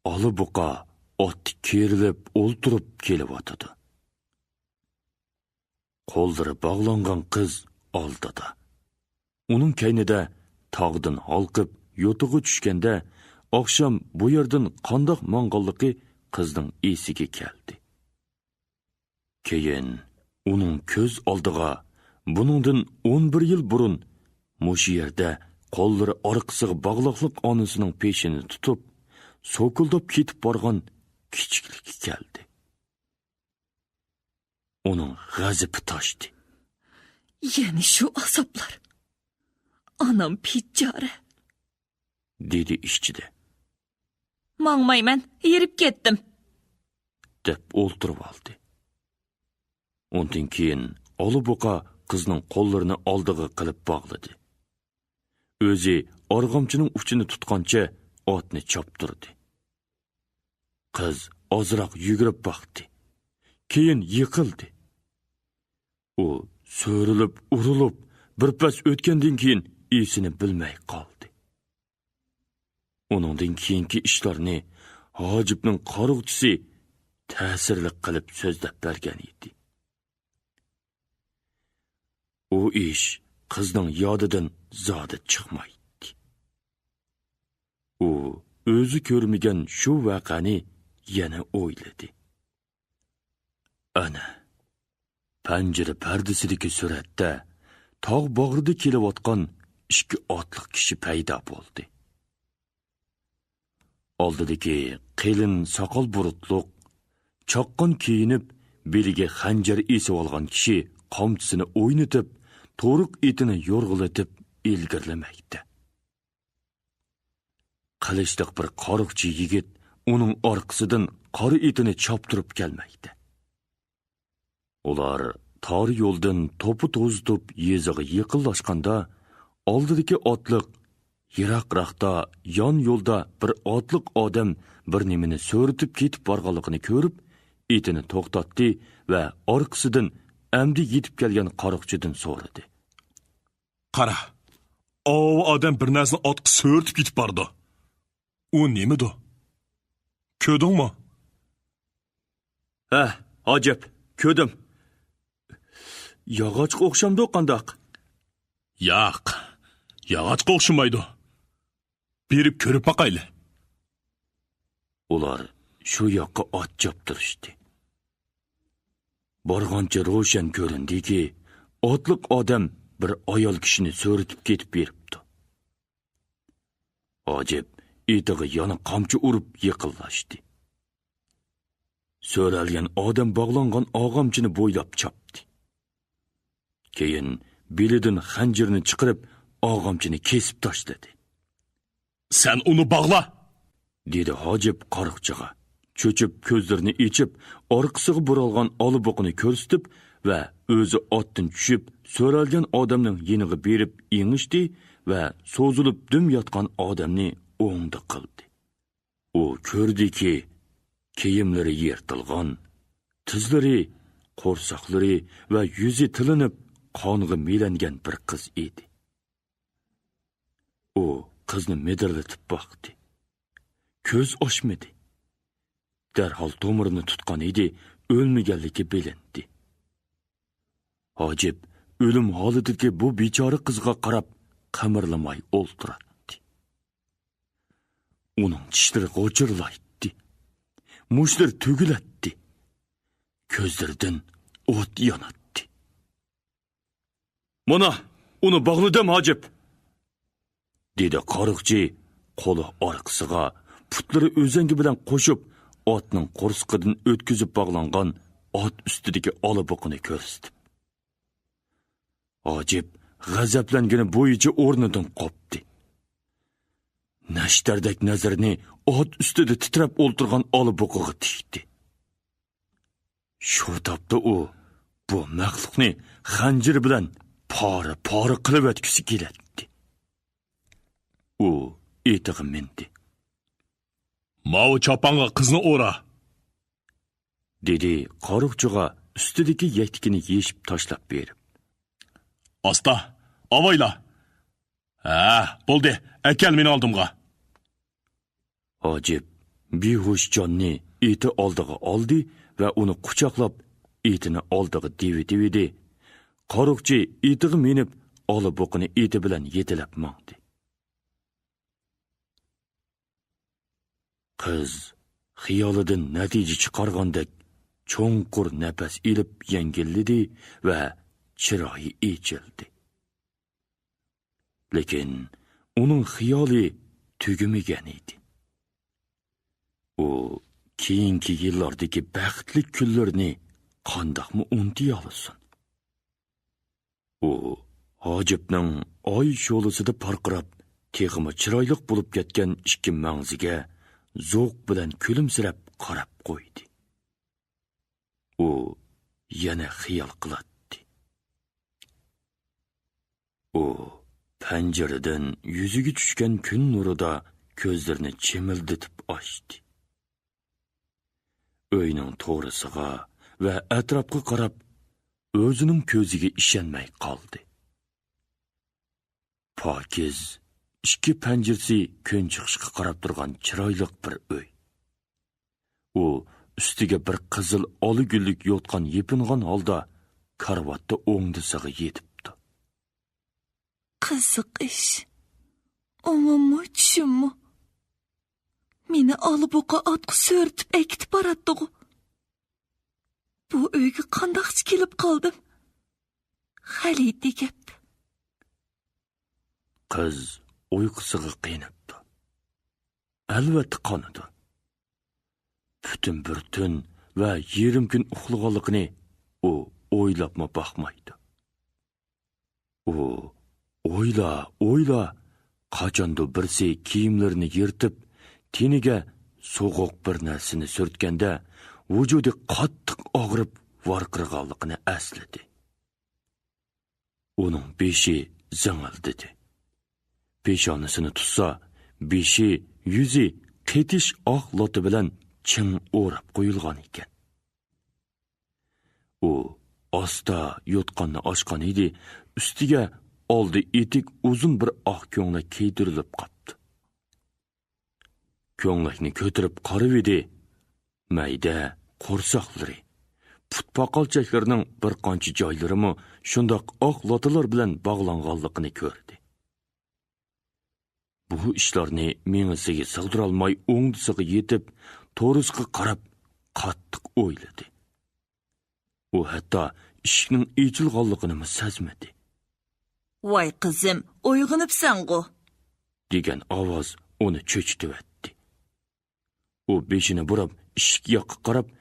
ئالا بۇقا ئاتتا كېرىلىپ ئولتۇرۇپ كېلىۋاتىدۇ. قوللىرى باغلانغان قىز ئالدىدا. ئۇنىڭ كەينىدە تاغدىن ھالقىپ يوتىغا چۈشكەندە، ئاخشام بۇ يەردىن قانداق ماڭغانلىقى قىزنىڭ ئېسىگە كەلدى. كېيىن ئۇنىڭ كۆز ئالدىغا بۇنىڭدىن ئون بىر يىل بۇرۇن مۇشۇ يەردە قوللىرى ئارقىسىغا باغلاقلىق ئانىسىنىڭ پېشىنى تۇتۇپ، سوكۇلداپ كېتىپ بارغان كىچىكلىكى كەلدى. ئۇنىڭ غەزىپى تاشتى. يەنە شۇ ئازابلار. ئانام بىچارە. دېدى ئىچىدە. ماڭمايمەن، ھېرىپ كەتتىم. دەپ ئولتۇرۇۋالدى. ئۇندىن كېيىن ئالا بۇقا قىزنىڭ قوللىرىنى ئالدىغا قىلىپ باغلىدى. ئۆزى ئارغامچىنىڭ ئۇچىنى تۇتقانچە ئاتنى چاپتۇردى. قىز ئازراق يۈگۈرۈپ باقتى. كېيىن يىقىلدى. ئۇ سۆرىلىپ، ئۇرۇلۇپ، بىر پەس ئۆتكەندىن كېيىن ئېسىنى بىلمەي قالدى. ئۇنىڭدىن كېيىنكى ئىشلارنى ھاجىپنىڭ قارۇقچىسى تەسىرلىك قىلىپ سۆزلەپ بەرگەن ئىدى. ئۇ ئىش قىزنىڭ يادىدىن زادى چىقمايتتى. ئۇ ئۆزى كۆرمىگەن شۇ ۋەقەنى يەنە ئويلىدى. ئەنە، پەنجىرە پەردىسىدىكى سۈرەتتە تاغ باغرىدا كېلىۋاتقان ئىككى ئاتلىق كىشى پەيدا بولدى. ئالدىدىكى قېلىن ساقال بۇرۇتلۇق، چاققان كىيىنىپ، بېلىگە خەنجەر ئېسىۋالغان كىشى قامچىسىنى ئوينىتىپ، تورۇق ئېتىنى يورغىلىتىپ ئىلگىرىلىمەكتە. قىلىچلىق بىر قارۇقچى يىگىت ئۇنىڭ ئارقىسىدىن قارا ئېتىنى چاپتۇرۇپ كەلمەكتە. ئۇلار تار يولدىن توپا توزۇتۇپ يېزىغا يېقىنلاشقاندا، ئالدىدىكى ئاتلىق يىراقراقتا يان يولدا بىر ئاتلىق ئادەم بىر نېمىنى سۆرىتىپ كېتىپ بارغانلىقىنى كۆرۈپ، ئېتىنى توختاتتى ۋە ئارقىسىدىن ئەمدى يېتىپ كەلگەن قارۇقچىدىن سورىدى. قارا، ئاۋۇ ئادەم بىر نەرسىنى ئاتقا سۆرىتىپ كېتىپ بارىدۇ. ئۇ نېمىدۇ؟ كۆردۈڭمۇ؟ ھە، ھاجىپ، كۆردۈم. ياغاچقا ئوخشامدۇ قانداق؟ ياق، ياغاچقا ئوخشىمايدۇ. بېرىپ كۆرۈپ باقايلى. ئۇلار شۇ ياققا ئات چاپتۇرۇشتى. بارغانچە روشەن كۆرۈندىكى، ئاتلىق ئادەم بىر ئايال كىشىنى سۆرىتىپ كېتىپ بېرىپتۇ. ھاجىپ ئېتىغا يەنە قامچا ئۇرۇپ يېقىنلاشتى. سۆرەلگەن ئادەم باغلانغان ئاغامچىنى بويلاپ چاپتى. كېيىن بېلىدىن خەنجىرىنى چىقىرىپ، ئاغامچىنى كېسىپ تاشلىدى. سەن ئۇنى باغلا! دېدى ھاجىپ قارۇقچىغا. چۆچۈپ كۆزلىرىنى ئېچىپ، ئارقىسىغا بۇرالغان ئالا بۇقىنى كۆرسىتىپ ۋە ئۆزى ئاتتىن چۈشۈپ، سۆرەلگەن ئادەمنىڭ يېنىغا بېرىپ ئېڭىشتى ۋە سوزۇلۇپ دۈم ياتقان ئادەمنى ئوڭدا قىلدى. ئۇ كۆردىكى، كىيىملىرى يىرتىلغان، تىزلىرى، قورساقلىرى ۋە يۈزى تىلىنىپ، قانغا مىلەنگەن بىر قىز ئىدى. ئۇ قىزنى مىدىرلىتىپ باقتى. كۆز ئاچمىدى. دەرھال تومۇرىنى تۇتقان ئىدى، ئۆلمىگەنلىكى بىلىندى. ھاجىپ ئۆلۈم ھالىتىدىكى بۇ بىچارە قىزغا قاراپ قىمىرلىماي ئولتۇراتتى. ئۇنىڭ چىشلىرى غۇچۇرلايتتى. مۇشتلىرى تۈگۈلەتتى. كۆزلىرىدىن ئوت ياناتتى. مانا، ئۇنى باغلىدىم، ھاجىپ! دېدى قارۇقچى قولى ئارقىسىغا، پۇتلىرى ئۆزەڭگى بىلەن قوشۇپ، ئاتنىڭ قورسىقىدىن ئۆتكۈزۈپ باغلانغان ئات ئۈستىدىكى ئالا بۇقىنى كۆرسىتىپ. ھاجىپ غەزەپلەنگىنى بويىچە ئورنىدىن قوپتى. نەشتەردەك نەزىرىنى ئات ئۈستىدە تىترەپ ئولتۇرغان ئالا بۇقىغا تىكتى. شۇ تاپتا ئۇ بۇ مەخلۇقنى خەنجىرى بىلەن پارە-پارە قىلىۋەتكۈسى كېلەتتى. ئۇ ئېتىغا مىندى. ماۋۇ چاپانغا قىزنى ئورا! دېدى قارۇقچىغا ئۈستىدىكى يەكتىكىنى يېشىپ تاشلاپ بېرىپ. ئاستا، ئاۋايلا! ھە، بولدى، ئەكەل مېنىڭ ئالدىمغا! ھاجىپ بىھۇش جاننى ئېتى ئالدىغا ئالدى ۋە ئۇنى قۇچاقلاپ، ئېتىنى ئالدىغا دېۋىتىۋىدى. قارۇقچى ئېتىغا مىنىپ، ئالا بۇقىنى ئېتى بىلەن يېتىلەپ ماڭدى. قىز خىيالىدىن نەتىجە چىقارغاندەك چوڭقۇر نەپەس ئېلىپ يەڭگىللىدى ۋە چىرايى ئېچىلدى. لېكىن ئۇنىڭ خىيالى تۈگىمىگەن ئىدى. ئۇ كېيىنكى يىللاردىكى بەختلىك كۈنلىرىنى قانداقمۇ ئۇنتۇيالىسۇن؟ ئۇ ھاجىپنىڭ ئاي شولىسىدا پارقىراپ، تېخىمۇ چىرايلىق بولۇپ كەتكەن ئىككى مەڭزىگە زوق بىلەن كۈلۈمسىرەپ قاراپ قويدى. ئۇ يەنە خىيال قىلاتتى. ئۇ پەنجىرىدىن يۈزىگە چۈشكەن كۈن نۇرىدا كۆزلىرىنى چىمىلدىتىپ ئاچتى. ئۆينىڭ تورىسىغا ۋە ئەتراپقا قاراپ، ئۆزىنىڭ كۆزىگە ئىشەنمەي قالدى. پاكىز، ئىككى پەنجىرىسى كۈن چىقىشقا قاراپ تۇرغان چىرايلىق بىر ئۆي. ئۇ ئۈستىگە بىر قىزىل ئالا گۈللۈك يوتقان يېپىنغان ھالدا كارىۋاتتا ئوڭدىسىغا يېتىپتۇ. قىزىق ئىش. ئوڭۇممۇ، چۈشۈممۇ. مېنى ئالا بۇقا ئاتقا سۆرىتىپ ئەكېتىپ باراتتىغۇ. بۇ ئۆيگە قانداقچە كېلىپ قالدىم؟ غەلىتە گەپ. قىز ئۇيقۇسىغا قېنىپتۇ. ئەلۋەتتە قانىدۇ. پۈتۈن بىر تۈن ۋە يېرىم كۈن ئۇخلىغانلىقىنى ئۇ ئويلاپمۇ باقمايدۇ. ئۇ ئويلا، ئويلا، قاچاندۇ بىرسى كىيىملىرىنى يىرتىپ، تېنىگە سوغۇق بىر نەرسىنى سۈرتكەندە، ۋۇجۇدى قاتتىق ئاغرىپ ۋارقىرىغانلىقىنى ئەسلىدى. ئۇنىڭ بېشى زىڭىلدىدى. پېشانىسىنى تۇتسا، بېشى، يۈزى قېتىش ئاق لاتا بىلەن چىڭ ئوراپ قويۇلغان ئىكەن. ئۇ ئاستا يوتقاننى ئاچقان ئىدى، ئۈستىگە ئالدى ئېتىك ئۇزۇن بىر ئاق كۆڭلەك كىيدۈرۈلۈپ قاپتۇ. كۆڭلەكنى كۆتۈرۈپ قارىۋىدى، مەيدە، قورساقلىرى، پۇت پاقالچەكلىرىنىڭ بىر قانچە جايلىرىمۇ شۇنداق ئاق لاتىلار بىلەن باغلانغانلىقىنى كۆردى. بۇ ئىشلارنى مېڭىسىگە سىغدۇرالماي ئوڭدىسىغا يېتىپ، تورۇسقا قاراپ قاتتىق ئويلىدى. ئۇ ھەتتا ئىشىكنىڭ ئېچىلغانلىقىنىمۇ سەزمىدى. «ۋاي قىزىم، ئويغىنىپسەنغۇ؟» دېگەن ئاۋاز ئۇنى چۆچۈتۈۋەتتى. ئۇ بېشىنى بۇراپ ئىشىك ياققا قاراپ،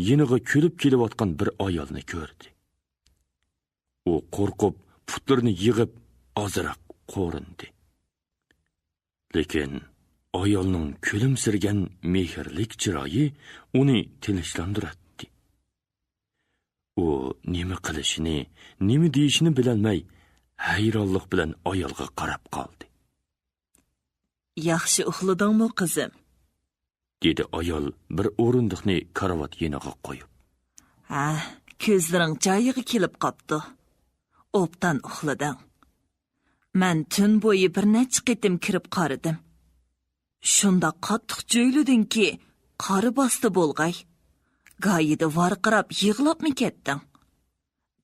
يېنىغا كۈلۈپ كېلىۋاتقان بىر ئايالنى كۆردى. ئۇ قورقۇپ، پۇتلىرىنى يىغىپ، ئازراق قورۇندى. لېكىن ئايالنىڭ كۈلۈمسىرىگەن مېھىرلىك چىرايى ئۇنى تىنچلاندۇراتتى. ئۇ نېمە قىلىشىنى، نېمە دېيىشىنى بىلەلمەي، ھەيرانلىق بىلەن ئايالغا قاراپ قالدى. «ياخشى ئۇخلىدىڭمۇ، قىزىم؟» دېدى ئايال بىر ئورۇندۇقنى كارىۋات يېنىغا قويۇپ. «ھە، كۆزلىرىڭ جايىغا كېلىپ قاپتۇ. ئوبدان ئۇخلىدىڭ. مەن تۈن بويى بىر نەچچە قېتىم كىرىپ قارىدىم. شۇنداق قاتتىق جۆيلىدىڭكى، قارا باستى بولغاي. گايىدا ۋارقىراپ يىغلاپمۇ كەتتىڭ.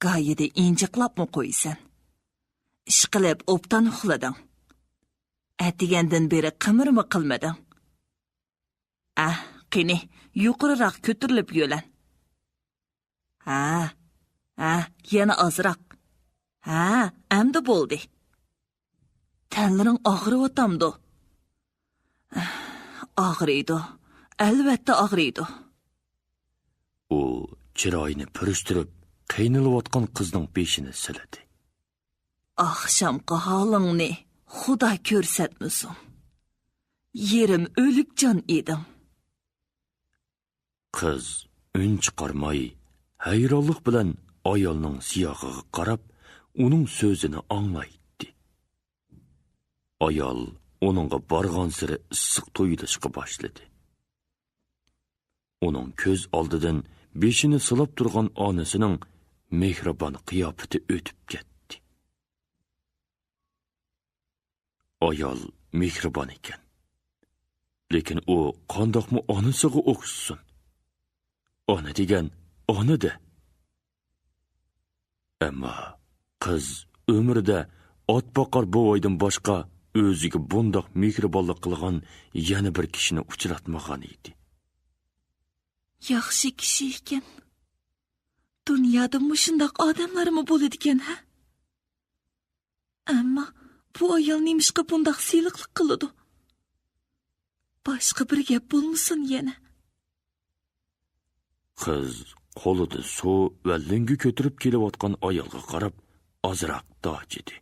گايىدا ئىنجىقلاپمۇ قويىسەن. ئىشقىلىپ ئوبدان ئۇخلىدىڭ. ئەتىگەندىن بېرى قىمىرمۇ قىلمىدىڭ. ئەھ، قېنى، يۇقىرىراق كۆتۈرۈلۈپ يۆلەن. ھە، ھە، يەنە ئازراق. ھە، ئەمدى بولدى. تەنلىرىڭ ئاغرىۋاتامدۇ؟» «ئاغرىيدۇ، ئەلۋەتتە ئاغرىيدۇ.» ئۇ چىرايىنى پۈرۈشتۈرۈپ، قىينىلىۋاتقان قىزنىڭ بېشىنى سىلىدى. «ئاخشامقى ھالىڭنى خۇدا كۆرسەتمىسۇن. يېرىم ئۆلۈك جان ئىدىڭ.» قىز ئۈن چىقارماي، ھەيرانلىق بىلەن ئايالنىڭ سىياقىغا قاراپ، ئۇنىڭ سۆزىنى ئاڭلايتتى. ئايال ئۇنىڭغا بارغانسېرى ئىسسىق تۇيۇلۇشقا باشلىدى. ئۇنىڭ كۆز ئالدىدىن بېشىنى سىلاپ تۇرغان ئانىسىنىڭ مېھرىبان قىياپىتى ئۆتۈپ كەتتى. ئايال مېھرىبان ئىكەن. لېكىن ئۇ قانداقمۇ ئانىسىغا ئوخشىسۇن؟ ئانا دېگەن ئانا-دە. ئەمما قىز ئۆمرىدە ئات باقار بوۋايدىن باشقا ئۆزىگە بۇنداق مېھرىبانلىق قىلغان يەنە بىر كىشىنى ئۇچراتمىغان ئىدى. ياخشى كىشى ئىكەن. دۇنيادا مۇشۇنداق ئادەملەرمۇ بولىدىكەن، ھە؟ ئەمما بۇ ئايال نېمىشقا بۇنداق سىلىقلىق قىلىدۇ؟ باشقا بىر گەپ بولمىسۇن يەنە. قىز قولىدا سۇ ۋە لۆڭگە كۆتۈرۈپ كېلىۋاتقان ئايالغا قاراپ ئازراق داجىدى.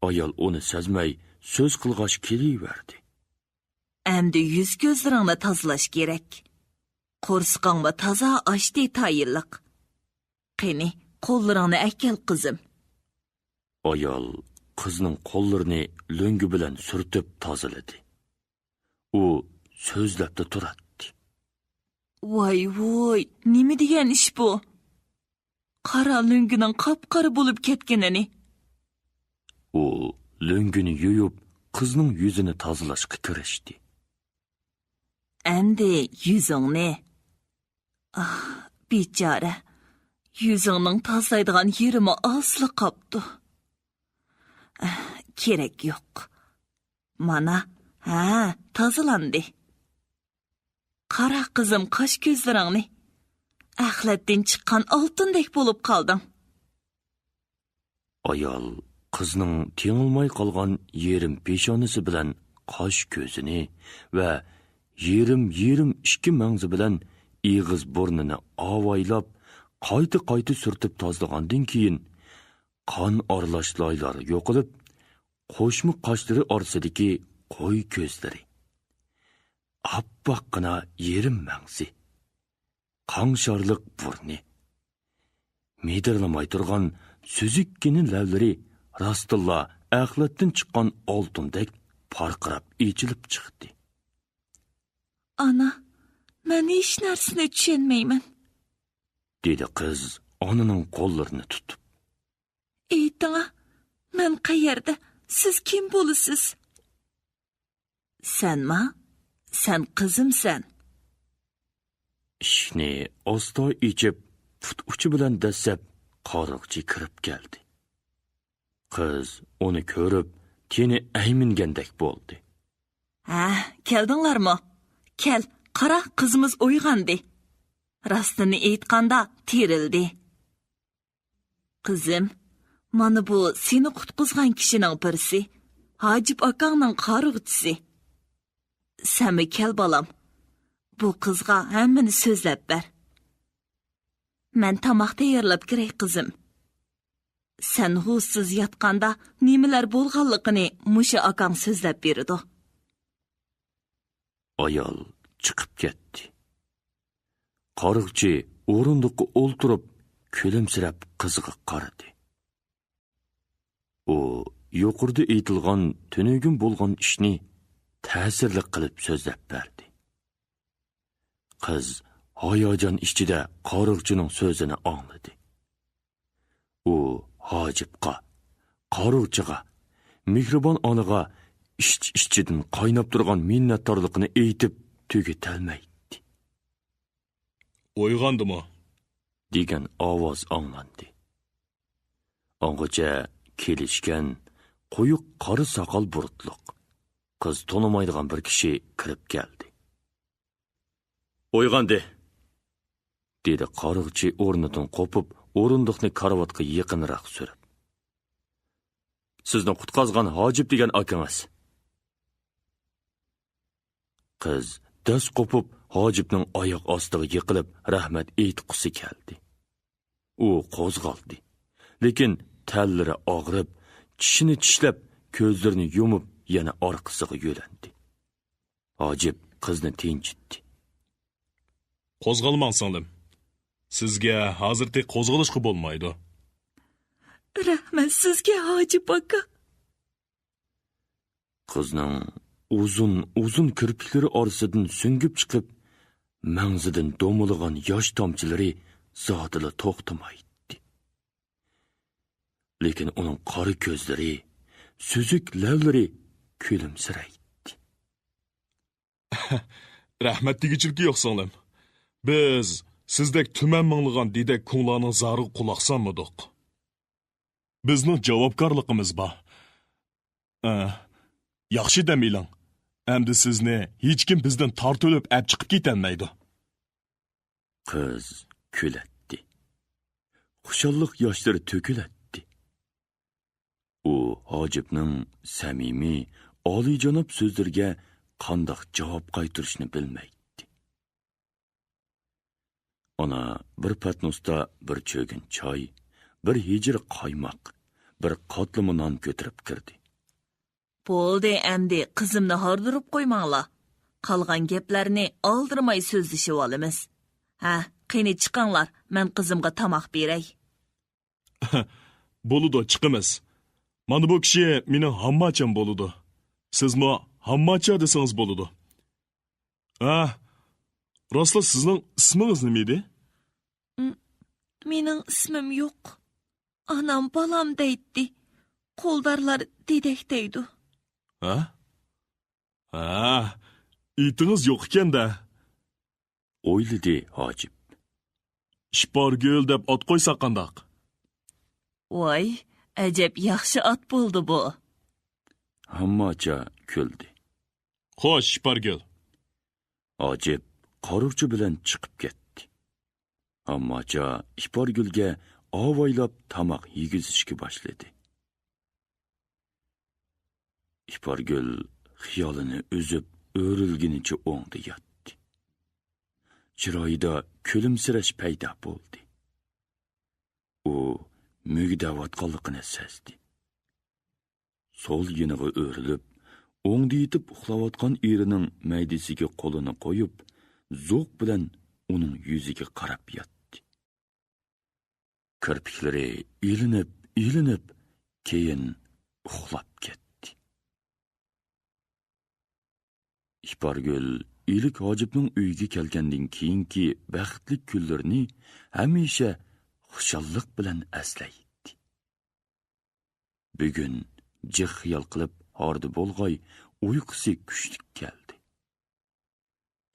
ئايال ئۇنى سەزمەي سۆز قىلغاچ كېلىۋەردى. ئەمدى يۈز-كۆزلىرىڭنى تازىلاش كېرەك. قورسىقىڭمۇ تازا ئاشتى تايىنلىق. قېنى، قوللىرىڭنى ئەكەل، قىزىم. ئايال قىزنىڭ قوللىرىنى لۆڭگە بىلەن سۈرتۈپ تازىلىدى. ئۇ سۆزلەپلا تۇراتتى. ۋاي ۋوي، نېمە دېگەن ئىش بۇ؟ قارا لۆڭگىنىڭ قاپقارا بولۇپ كەتكىنىنى. ئۇ لۆڭگىنى يۇيۇپ، قىزنىڭ يۈزىنى تازىلاشقا كىرىشتى. ئەمدى يۈزۈڭنى. ئاھ، بىچارە. يۈزۈڭنىڭ تازىلايدىغان يېرىمۇ ئازلا قاپتۇ. ئەھ، كېرەك يوق. مانا، ھە، تازىلاندى. قارا قىزىم قاش-كۆزلىرىڭنى. ئەخلەتتىن چىققان ئالتۇندەك بولۇپ قالدىڭ. ئايال قىزنىڭ تېڭىلماي قالغان يېرىم پېشانىسى بىلەن قاش-كۆزىنى ۋە يېرىم-يېرىم ئىككى مەڭزى بىلەن ئېغىز-بۇرنىنى ئاۋايلاپ، قايتا-قايتا سۈرتۈپ تازىلىغاندىن كېيىن، قان ئارىلاش لايلار يوقىلىپ، قوشما قاشلىرى ئارىسىدىكى قوي كۆزلىرى، ئاپئاققىنا يېرىم مەڭزى، قاڭشارلىق بۇرنى، مىدىرلىماي تۇرغان سۈزۈككىنە لەۋلىرى راستتىنلا ئەخلەتتىن چىققان ئالتۇندەك پارقىراپ ئېچىلىپ چىقتى. ئانا، مەن ھېچ نەرسىنى چۈشەنمەيمەن، دېدى قىز ئانىنىڭ قوللىرىنى تۇتۇپ. ئېيتىڭا، مەن قەيەردە؟ سىز كىم بولىسىز؟ سەنما؟ سەن قىزىمسەن؟ ئىشىكنى ئاستا ئېچىپ، پۇت ئۇچى بىلەن دەسسەپ قارىغۇچى كىرىپ كەلدى. قىز ئۇنى كۆرۈپ، تېنى ئەيمىنگەندەك بولدى. ھە، كەلدىڭلارمۇ؟ كەل، قارا، قىزىمىز ئويغاندى. راستىنى ئېيتقاندا، تىرىلدى. قىزىم، مانا بۇ سېنى قۇتقۇزغان كىشىنىڭ بىرسى، ھاجىپ ئاكاڭنىڭ قارىغۇچىسى. سەنمۇ كەل، بالام. بۇ قىزغا ھەممىنى سۆزلەپ بەر. مەن تاماق تەييارلاپ كىرەي، قىزىم. سەن ھوشسىز ياتقاندا نېمىلەر بولغانلىقىنى مۇشۇ ئاكاڭ سۆزلەپ بېرىدۇ. ئايال چىقىپ كەتتى. قارىغۇچى ئورۇندۇققا ئولتۇرۇپ، كۈلۈمسىرەپ قىزىغا قارىدى. ئۇ يۇقىرىدا ئېيتىلغان تۈنۈگۈن بولغان ئىشنى تەسىرلىك قىلىپ سۆزلەپ بەردى. قىز ھاياجان ئىچىدە قارىغۇچىنىڭ سۆزىنى ئاڭلىدى. ئۇ ھاجىپقا، قارىغۇچىغا، مېھرىبان ئانىغا ئىچ-ئىچىدىن قايناپ تۇرغان مىننەتدارلىقىنى ئېيتىپ تۈگىتەلمەيتتى. «ئويغاندىمۇ؟» دېگەن ئاۋاز ئاڭلاندى. ئاڭغىچە كېلىشكەن، قويۇق قارا ساقال بۇرۇتلۇق، قىز تونۇمايدىغان بىر كىشى كىرىپ كەلدى. «ئويغاندى!» دېدى قارىغۇچى ئورنىدىن قوپۇپ، ئورۇندۇقنى كارىۋاتقا يېقىنراق سۈرۈپ. «سىزنى قۇتقازغان ھاجىپ دېگەن ئاكىڭىز.» قىز دەس قوپۇپ، ھاجىپنىڭ ئاياق ئاستىغا يىقىلىپ، رەھمەت ئېيتقۇسى كەلدى. ئۇ قوزغالدى، لېكىن تەنلىرى ئاغرىپ، چىشىنى چىشلەپ، كۆزلىرىنى يۇمۇپ، يەنە ئارقىسىغا يۆلەندى. ھاجىپ قىزنى تىنچىتتى. «قوزغالماڭ، سىڭلىم. سىزگە ھازىرتى قوزغىلىشقا بولمايدۇ.» «رەھمەت سىزگە، ھاجىپ ئاكا.» قىزنىڭ ئۇزۇن-ئۇزۇن كىرپىكلىرى ئارىسىدىن سۈڭگۈپ چىقىپ، مەڭزىدىن دومىلىغان ياش تامچىلىرى زادىلا توختىمايتتى. لېكىن ئۇنىڭ قارا كۆزلىرى، سۈزۈك لەۋلىرى كۈلۈمسىرەيتتى. «رەھمەت دېگۈچىلىكى يوق، سىڭلىم. بىز سىزدەك تۈمەن مىڭلىغان دېدەك كۇڭلارنىڭ زارىغا قۇلاق سالمىدۇق. بىزنىڭ جاۋابكارلىقىمىز بار. ئە، ياخشى دەم ئېلىڭ. ئەمدى سىزنى ھېچكىم بىزدىن تارتىۋېلىپ ئەپ چىقىپ كېتەلمەيدۇ.» قىز كۈلەتتى. خۇشاللىق ياشلىرى تۆكۈلەتتى. ئۇ ھاجىپنىڭ سەمىمىي، ئالىيجاناب سۆزلىرىگە قانداق جاۋاب قايتۇرۇشنى بىلمەيتتى. ئانا بىر پەتنۇستا بىر چۆگۈن چاي، بىر ھېجىر قايماق، بىر قاتلىما نان كۆتۈرۈپ كىردى. بولدى، ئەمدى قىزىمنى ھاردۇرۇپ قويماڭلار. قالغان گەپلەرنى ئالدىرىماي سۆزلىشىۋالىمىز. ھە، قېنى چىقىڭلار، مەن قىزىمغا تاماق بېرەي. بولىدۇ، چىقىمىز. مانا بۇ كىشى مېنىڭ ھامماچام بولىدۇ. سىزمۇ ھامماچا دېسىڭىز بولىدۇ. ھە، راستلا سىزنىڭ ئىسمىڭىز نېمە ئىدى؟ م-، مېنىڭ ئىسمىم يوق. ئانام بالام دەيتتى. قولدارلار دېدەك دەيدۇ. ھە؟ ھە، ئېتىڭىز يوق ئىكەن-دە. ئويلىدى ھاجىپ. ئىپارگۈل دەپ ئات قويساق قانداق؟ ۋاي، ئەجەب ياخشى ئات بولدى بۇ. ھامماچا كۈلدى. خوش، ئىپارگۈل. ھاجىپ قارۇقچا بىلەن چىقىپ كەتتى. ھامماچا ئىپارگۈلگە ئاۋايلاپ تاماق يېگۈزۈشكە باشلىدى. ئىپارگۈل خىيالىنى ئۈزۈپ، ئۆرۈلگىنىچە ئوڭدا ياتتى. چىرايىدا كۈلۈمسىرەش پەيدا بولدى. ئۇ مۈگدەۋاتقانلىقىنى سەزدى. سول يېنىغا ئۆرۈلۈپ، ئوڭدا يېتىپ ئۇخلاۋاتقان ئېرىنىڭ مەيدىسىگە قولىنى قويۇپ، زوق بىلەن ئۇنىڭ يۈزىگە قاراپ ياتتى. كىرپىكلىرى ئىلىنىپ، ئىلىنىپ، كېيىن ئۇخلاپ كەتتى. ئىپارگۈل ئىلىك ھاجىپنىڭ ئۆيىگە كەلگەندىن كېيىنكى بەختلىك كۈنلىرىنى ھەمىشە خۇشاللىق بىلەن ئەسلەيتتى. بۈگۈن جىق خىيال قىلىپ ھاردى بولغاي، ئۇيقۇسى كۈچلۈك كەلدى.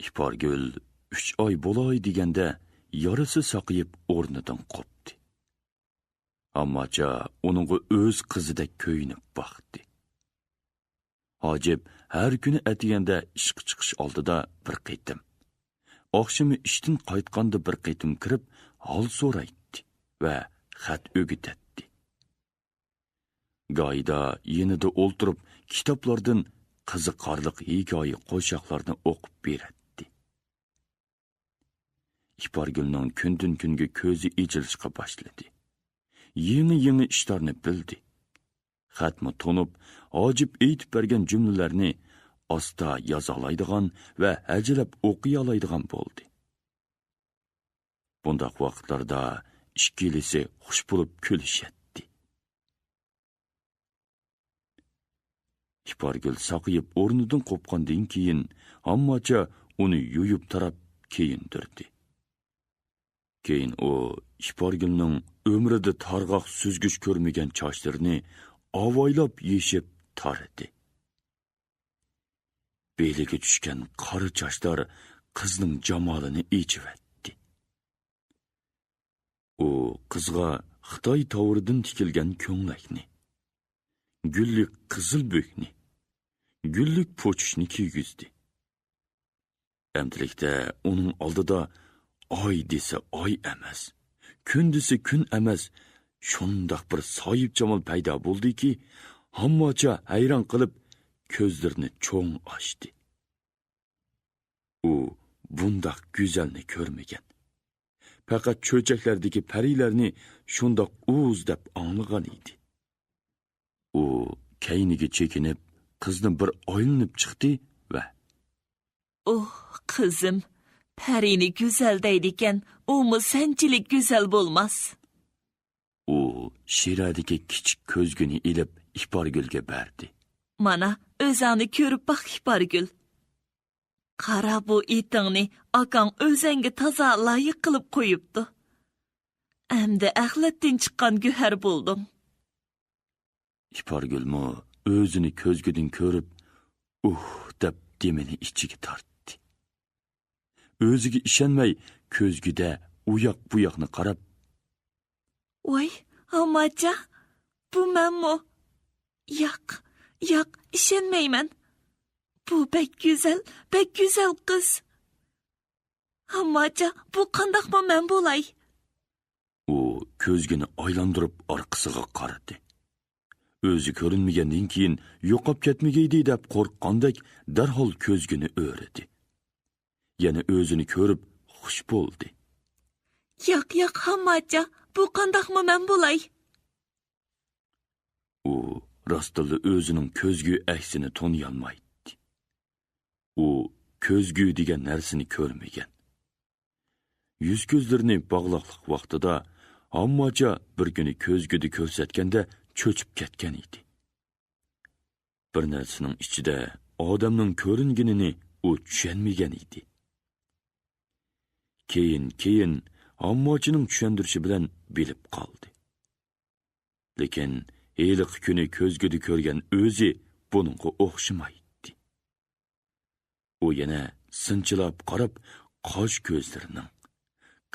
ئىپارگۈل ئۈچ ئاي بولاي دېگەندە يارىسى ساقىيىپ ئورنىدىن قوپتى. ئامماچا ئۇنىڭغا ئۆز قىزىدەك كۆيۈنۈپ باقتى. ھاجىپ ھەر كۈنى ئەتىگەندە ئىشقا چىقىش ئالدىدا بىر قېتىم، ئاخشىمى ئىشتىن قايتقاندا بىر قېتىم كىرىپ ھال سورايتتى ۋە خەت ئۆگىتەتتى. گاھىدا يېنىدا ئولتۇرۇپ كىتابلاردىن قىزىقارلىق ھېكايە قوشاقلارنى ئوقۇپ بېرەتتى. ئىپارگۈلنىڭ كۈندىن-كۈنگە كۆزى ئېچىلىشقا باشلىدى. يېڭى-يېڭى ئىشلارنى بىلدى. خەتمۇ تونۇپ، ھاجىپ ئېيتىپ بەرگەن جۈملىلەرنى ئاستا يازالايدىغان ۋە ھەجىلەپ ئوقۇيالايدىغان بولدى. بۇنداق ۋاقىتلاردا ئىككىلىسى خۇش بولۇپ كۈلۈشەتتى. ئىپارگۈل ساقىيىپ ئورنىدىن قوپقاندىن كېيىن، ھامماچا ئۇنى يۇيۇپ تاراپ كىيىندۈردى. كېيىن ئۇ ئىپارگۈلنىڭ ئۆمرىدە تارغاق سۈزگۈچ كۆرمىگەن چاچلىرىنى ئاۋايلاپ يېشىپ تارىدى. بېلىگە چۈشكەن قارا چاچلار قىزنىڭ جامالىنى ئېچىۋەتتى. ئۇ قىزغا خىتاي تاۋىرىدىن تىكىلگەن كۆڭلەكنى، گۈللۈك قىزىل بۆكنى، گۈللۈك پوچۇشنى كىيگۈزدى. ئەمدىلىكتە ئۇنىڭ ئالدىدا ئاي دېسە ئاي ئەمەس، كۈن دېسە كۈن ئەمەس، شۇنداق بىر ساھىبجامال پەيدا بولدىكى، ھامماچا ھەيران قېلىپ، كۆزلىرىنى چوڭ ئاچتى. ئۇ بۇنداق گۈزەلنى كۆرمىگەن. پەقەت چۆچەكلەردىكى پەرىلەرنى شۇنداق ئۇز دەپ ئاڭلىغان ئىدى. ئۇ كەينىگە چېكىنىپ، قىزنى بىر ئايلىنىپ چىقتى ۋە ئوھ، قىزىم، پەرىنى گۈزەل دەيدىكەن، ئۇمۇ سەنچىلىك گۈزەل بولماس. ئۇ شىرەدىكى كىچىك كۆزگىنى ئېلىپ ئىپارگۈلگە بەردى. مانا، ئۆزەڭنى كۆرۈپ باق، ئىپارگۈل. قارا بۇ ئېتىڭنى، ئاكاڭ ئۆزەڭگە تازا لايىق قىلىپ قويۇپتۇ. ئەمدى ئەخلەتتىن چىققان گۆھەر بولدۇڭ. ئىپارگۈلمۇ ئۆزىنى كۆزگىدىن كۆرۈپ، ئۇھ دەپ دېمىنى ئىچىگە تارتتى. ئۆزىگە ئىشەنمەي كۆزگىدە ئۇياق-بۇياقنى قاراپ، ۋاي، ھامماچا، بۇ مەنمۇ؟ ياق، ياق، ئىشەنمەيمەن. بۇ بەك گۈزەل، بەك گۈزەل قىز. ھامماچا، بۇ قانداقمۇ مەن بولاي؟ ئۇ كۆزگىنى ئايلاندۇرۇپ ئارقىسىغا قارىدى. ئۆزى كۆرۈنمىگەندىن كېيىن يوقاپ كەتمىگەيدى دەپ قورققاندەك دەرھال كۆزگىنى ئۆرىدى. يەنە ئۆزىنى كۆرۈپ خۇش بولدى. ياق، ياق، ھامماچا، بۇ قانداقمۇ مەن بولاي؟ ئۇ راستتىنلا ئۆزىنىڭ كۆزگۈ ئەكسىنى تونۇيالمايتتى. ئۇ كۆزگۈ دېگەن نەرسىنى كۆرمىگەن. يۈز-كۆزلىرىنى باغلاقلىق ۋاقتىدا ھامماچا بىر كۈنى كۆزگۈدە كۆرسەتكەندە چۆچۈپ كەتكەن ئىدى. بىر نەرسىنىڭ ئىچىدە ئادەمنىڭ كۆرۈنگىنىنى ئۇ چۈشەنمىگەن ئىدى. كېيىن-كېيىن ھامماچىنىڭ چۈشەندۈرۈشى بىلەن بىلىپ قالدى. لېكىن ھېلىقى كۈنى كۆزگۈدە كۆرگەن ئۆزى بۇنىڭغا ئوخشىمايتتى. ئۇ يەنە سىنچىلاپ قاراپ، قاش-كۆزلىرىنىڭ،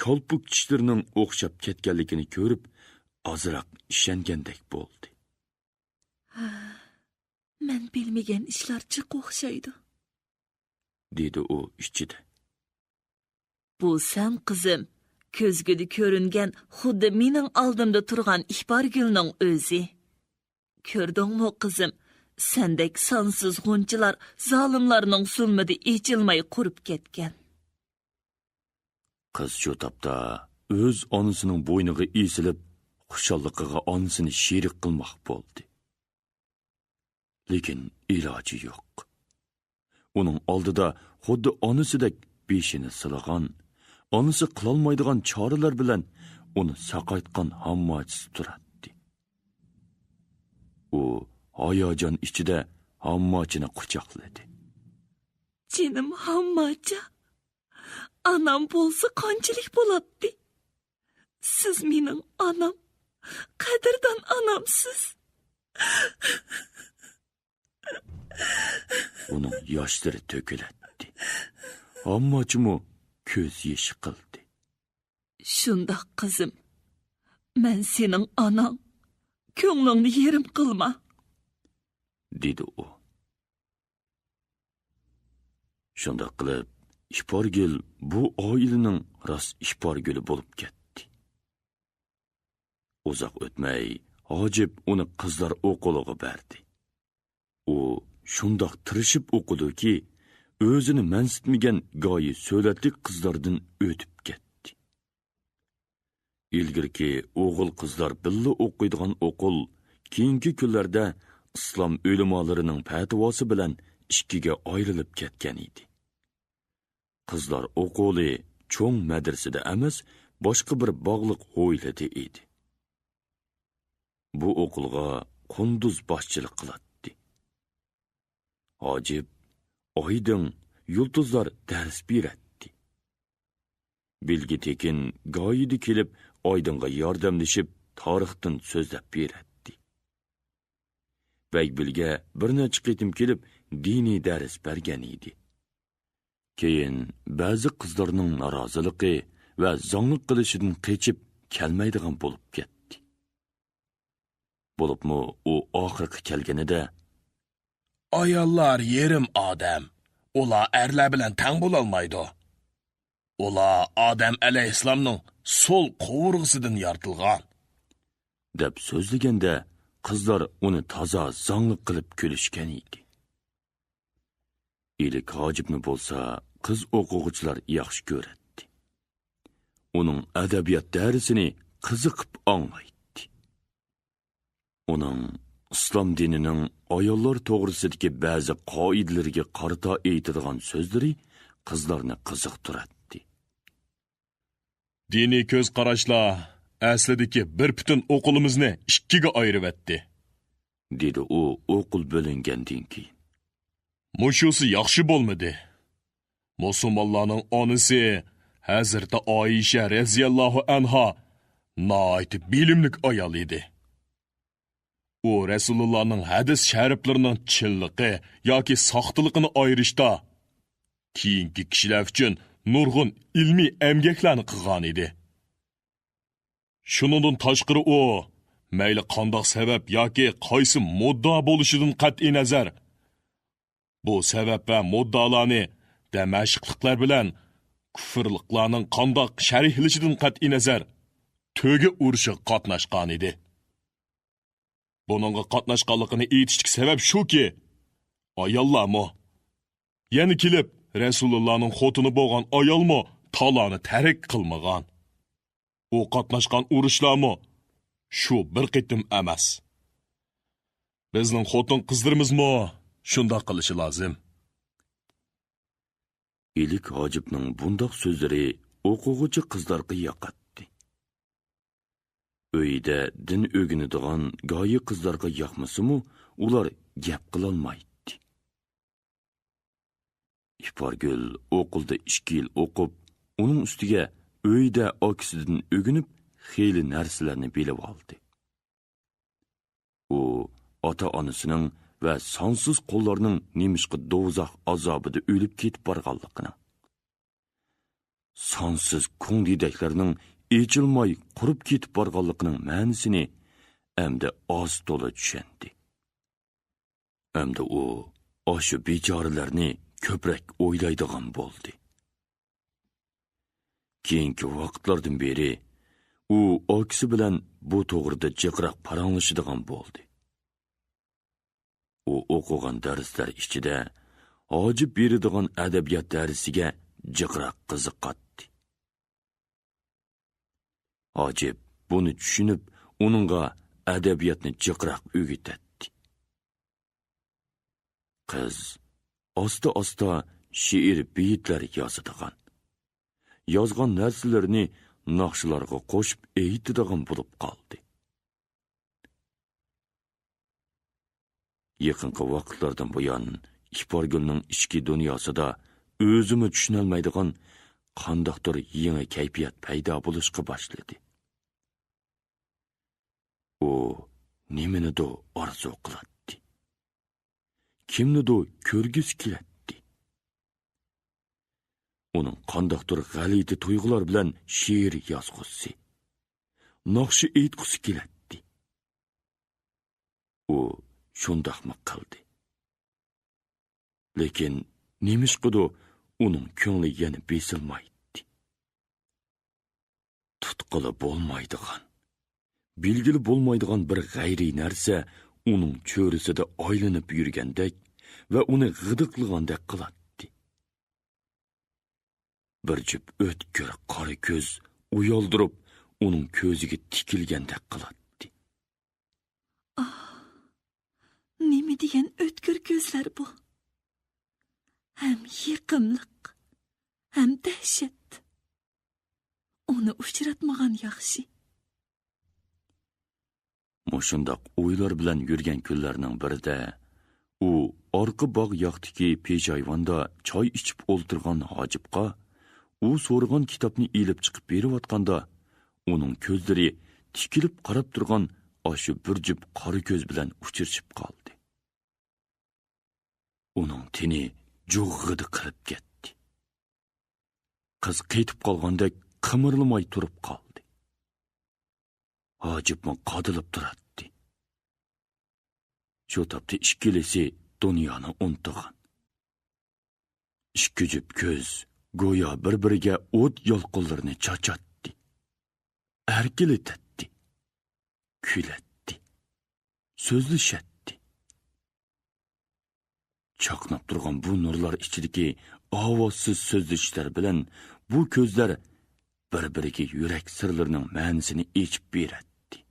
كالپۇك چىشلىرىنىڭ ئوخشاپ كەتكەنلىكىنى كۆرۈپ، ئازراق ئىشەنگەندەك بولدى. ھە، مەن بىلمىگەن ئىشلار جىق ئوخشايدۇ، دېدى ئۇ ئىچىدە. بۇ سەن، قىزىم، كۆزگۈدە كۆرۈنگەن خۇددى مېنىڭ ئالدىمدا تۇرغان ئىپارگۈلنىڭ ئۆزى. كۆردۈڭمۇ، قىزىم، سەندەك سانسىز غۇنچىلار زالىملارنىڭ زۇلمىدا ئېچىلماي قۇرۇپ كەتكەن. قىز شۇ تاپتا ئۆز ئانىسىنىڭ بوينىغا ئېسىلىپ، خۇشاللىقىغا ئانىسىنى شېرىك قىلماق بولدى. لېكىن ئىلاجى يوق. ئۇنىڭ ئالدىدا خۇددى ئانىسىدەك بېشىنى سىلىغان، ئانىسى قىلالمايدىغان چارىلەر بىلەن ئۇنى ساقايتقان ھامماچىسى تۇراتتى. ئۇ ھاياجان ئىچىدە ھامماچىنى قۇچاقلىدى. جېنىم ھامماچا، ئانام بولسا قانچىلىك بولاتتى. سىز مېنىڭ ئانام، قەدىردان ئانامسىز. ئۇنىڭ ياشلىرى تۆكۈلەتتى. ھامماچىمۇ كۆز يېشى قىلدى. شۇنداق، قىزىم. مەن سېنىڭ ئاناڭ. كۆڭلۈڭنى يېرىم قىلما، دېدى ئۇ. شۇنداق قىلىپ، ئىپارگۈل بۇ ئائىلىنىڭ راست ئىپارگۈلى بولۇپ كەتتى. ئۇزاق ئۆتمەي، ھاجىپ ئۇنى قىزلار ئوقۇلىغا بەردى. ئۇ شۇنداق تىرىشىپ ئوقۇدۇكى، ئۆزىنى مەنسىتمىگەن گايى سۆلەتلىك قىزلاردىن ئۆتۈپ كەتتى. ئىلگىرىكى ئوغۇل-قىزلار بىللە ئوقۇيدىغان ئوقۇل كېيىنكى كۈنلەردە ئىسلام ئۆلىمالىرىنىڭ پەتىۋاسى بىلەن ئىككىگە ئايرىلىپ كەتكەن ئىدى. قىزلار ئوقۇلى چوڭ مەدرىسىدە ئەمەس، باشقا بىر باغلىق ھويلىدا ئىدى. بۇ ئوقۇلغا قۇندۇز باشچىلىق قىلاتتى. ھاجىپ، ئايدىڭ، يۇلتۇزلار دەرس بېرەتتى. بىلگە تېكىن گايىدا كېلىپ، ئايدىڭغا ياردەملىشىپ، تارىختىن سۆزلەپ بېرەتتى. بەگ بىلگە بىر نەچچە قېتىم كېلىپ، دىنىي دەرس بەرگەن ئىدى. كېيىن بەزى قىزلارنىڭ نارازىلىقى ۋە زاڭلىق قىلىشىدىن قېچىپ كەلمەيدىغان بولۇپ كەتتى. بولۇپمۇ ئۇ ئاخىرقى كەلگىنىدە، «ئاياللار يېرىم ئادەم، ئۇلار ئەرلەر بىلەن تەڭ بولالمايدۇ. ئۇلار ئادەم ئەلەيھىسسالامنىڭ سول قوۋۇرغىسىدىن يارىتىلغان» دەپ سۆزلىگەندە، قىزلار ئۇنى تازا زاڭلىق قىلىپ كۈلۈشكەن ئىدى. ئىلىك ھاجىپنى بولسا قىز ئوقۇغۇچىلار ياخشى كۆرەتتى. ئۇنىڭ ئەدەبىيات دەرسىنى قىزىقىپ ئاڭلايتتى. ئۇنىڭ ئىسلام دىنىنىڭ ئاياللار توغرىسىدىكى بەزى قائىدىلىرىگە قارىتا ئېيتىدىغان سۆزلىرى قىزلارنى قىزىقتۇراتتى. «دىنىي كۆز قاراشلار ئەسلىدىكى بىر پۈتۈن ئوقۇلىمىزنى ئىككىگە ئايرىۋەتتى»، دېدى ئۇ ئوقۇل بۆلۈنگەندىن كېيىن. «مۇشۇسى ياخشى بولمىدى. مۇسۇلمانلارنىڭ ئانىسى ھەزرىتى ئائىشە رەزىياللاھۇ ئەنھا ناھايىتى بىلىملىك ئايال ئىدى. ئۇ رەسۇلۇللانىڭ ھەدىس شەرىپلىرىنىڭ چىنلىقى ياكى ساختىلىقىنى ئايرىشتا كېيىنكى كىشىلەر ئۈچۈن نۇرغۇن ئىلمىي ئەمگەكلەرنى قىلغان ئىدى. شۇنىڭدىن تاشقىرى ئۇ، مەيلى قانداق سەۋەب ياكى قايسى مۇددىئا بولۇشىدىن قەتئىينەزەر، بۇ سەۋەب ۋە مۇددىئالارنى دەمەشقلىقلار بىلەن كۇفرلۇقلارنىڭ قانداق شەرھلىشىدىن قەتئىينەزەر، تۆگە ئۇرۇشىغا قاتناشقانىدى. بۇنىڭغا قاتناشقانلىقىنى ئېيتىشتىكى سەۋەب شۇكى، ئاياللارمۇ، يەنە كېلىپ رەسۇلۇللانىڭ خوتۇنى بولغان ئايالمۇ تالانى تەرك قىلمىغان. ئۇ قاتناشقان ئۇرۇشلارمۇ شۇ بىر قېتىم ئەمەس. بىزنىڭ خوتۇن-قىزلىرىمىزمۇ شۇنداق قىلىشى لازىم. ئىلىك ھاجىپنىڭ بۇنداق سۆزلىرى ئوقۇغۇچى قىزلارغا ياقاتتى. ئۆيدە دىن ئۆگىنىدىغان گايى قىزلارغا ياقمىسىمۇ، ئۇلار گەپ قىلالمايتتى. ئىپارگۈل ئوقۇلدا ئىككى يىل ئوقۇپ، ئۇنىڭ ئۈستىگە ئۆيدە ئاكىسىدىن ئۆگىنىپ، خېلى نەرسىلەرنى بىلىۋالدى. ئۇ ئاتا-ئانىسىنىڭ ۋە سانسىز قۇللارنىڭ نېمىشقا دوزاخ ئازابىدا ئۆلۈپ كېتىپ بارغانلىقىنىڭ، سانسىز كۆڭدىدەكلەرنىڭ ئېچىلماي قۇرۇپ كېتىپ بارغانلىقىنىڭ مەنىسىنى ئەمدى ئاز-تولا چۈشەندى. ئەمدى ئۇ ئاشۇ بىچارىلەرنى كۆپرەك ئويلايدىغان بولدى. كېيىنكى ۋاقىتلاردىن بېرى ئۇ ئاكىسى بىلەن بۇ توغرىدا جىقراق پاراڭلىشىدىغان بولدى. ئۇ ئوقۇغان دەرسلەر ئىچىدە ھاجىپ بېرىدىغان ئەدەبىيات دەرسىگە جىقراق قىزىقاتتى. ھاجىپ بۇنى چۈشىنىپ، ئۇنىڭغا ئەدەبىياتنى جىقراق ئۆگىتەتتى. قىز ئاستا-ئاستا شېئىر بېيىتلەر يازىدىغان، يازغان نەرسىلىرىنى ناخشىلارغا قوشۇپ ئېيتىدىغان بولۇپ قالدى. يېقىنقى ۋاقىتلاردىن بۇيان ئىپارگۈلنىڭ ئىچكى دۇنياسىدا ئۆزىمۇ چۈشىنەلمەيدىغان قانداقتۇر يېڭى كەيپىيات پەيدا بولۇشقا باشلىدى. ئۇ نېمىنىدۇ ئارزۇ قىلاتتى، كىمنىدۇ كۆرگۈسى كېلەتتى. ئۇنىڭ قانداقتۇر غەلىتە تۇيغۇلار بىلەن شېئىر يازغۇسى، ناخشا ئېيتقۇسى كېلەتتى. ئۇ شۇنداقمۇ قىلدى. لېكىن نېمىشقىدۇ ئۇنىڭ كۆڭلى يەنە بېسىلمايتتى. تۇتقىلى بولمايدىغان، بىلگىلى بولمايدىغان بىر غەيرىي نەرسە ئۇنىڭ چۆرىسىدە ئايلىنىپ يۈرگەندەك ۋە ئۇنى غىدىقلىغاندەك قىلاتتى. بىر جۈپ ئۆتكۈر قارا كۆز ئۇيالدۇرۇپ، ئۇنىڭ كۆزىگە تىكىلگەندەك قىلاتتى. ئاھ، نېمە دېگەن ئۆتكۈر كۆزلەر بۇ! ھەم يېقىملىق، ھەم دەھشەت. ئۇنى ئۇچراتمىغان ياخشى. مۇشۇنداق ئويلار بىلەن يۈرگەن كۈنلەرنىڭ بىرىدە، ئۇ ئارقا باغ ياقتىكى پېشايۋاندا چاي ئىچىپ ئولتۇرغان ھاجىپقا ئۇ سورىغان كىتابنى ئېلىپ چىقىپ بېرىۋاتقاندا، ئۇنىڭ كۆزلىرى تىكىلىپ قاراپ تۇرغان ئاشۇ بىر جۈپ قارا كۆز بىلەن ئۇچرىشىپ قالدى. ئۇنىڭ تېنى جۇغغىدە قىلىپ كەتتى. قىز قېتىپ قالغاندەك قىمىرلىماي تۇرۇپ قالدى. ھاجىپمۇ قادىلىپ تۇراتتى. شۇ تاپتا ئىككىلىسى دۇنيانى ئۇنتۇغان. ئىككى جۈپ كۆز گويا بىر-بىرىگە ئوت يالقۇنلىرىنى چاچاتتى. ئەركىلىتەتتى. كۈلەتتى. سۆزلىشەتتى. چاقناپ تۇرغان بۇ نۇرلار ئىچىدىكى ئاۋازسىز سۆزلىشىشلەر بىلەن بۇ كۆزلەر بىر-بىرىگە يۈرەك سىرلىرىنىڭ مەنىسىنى ئېچىپ بېرەتتى.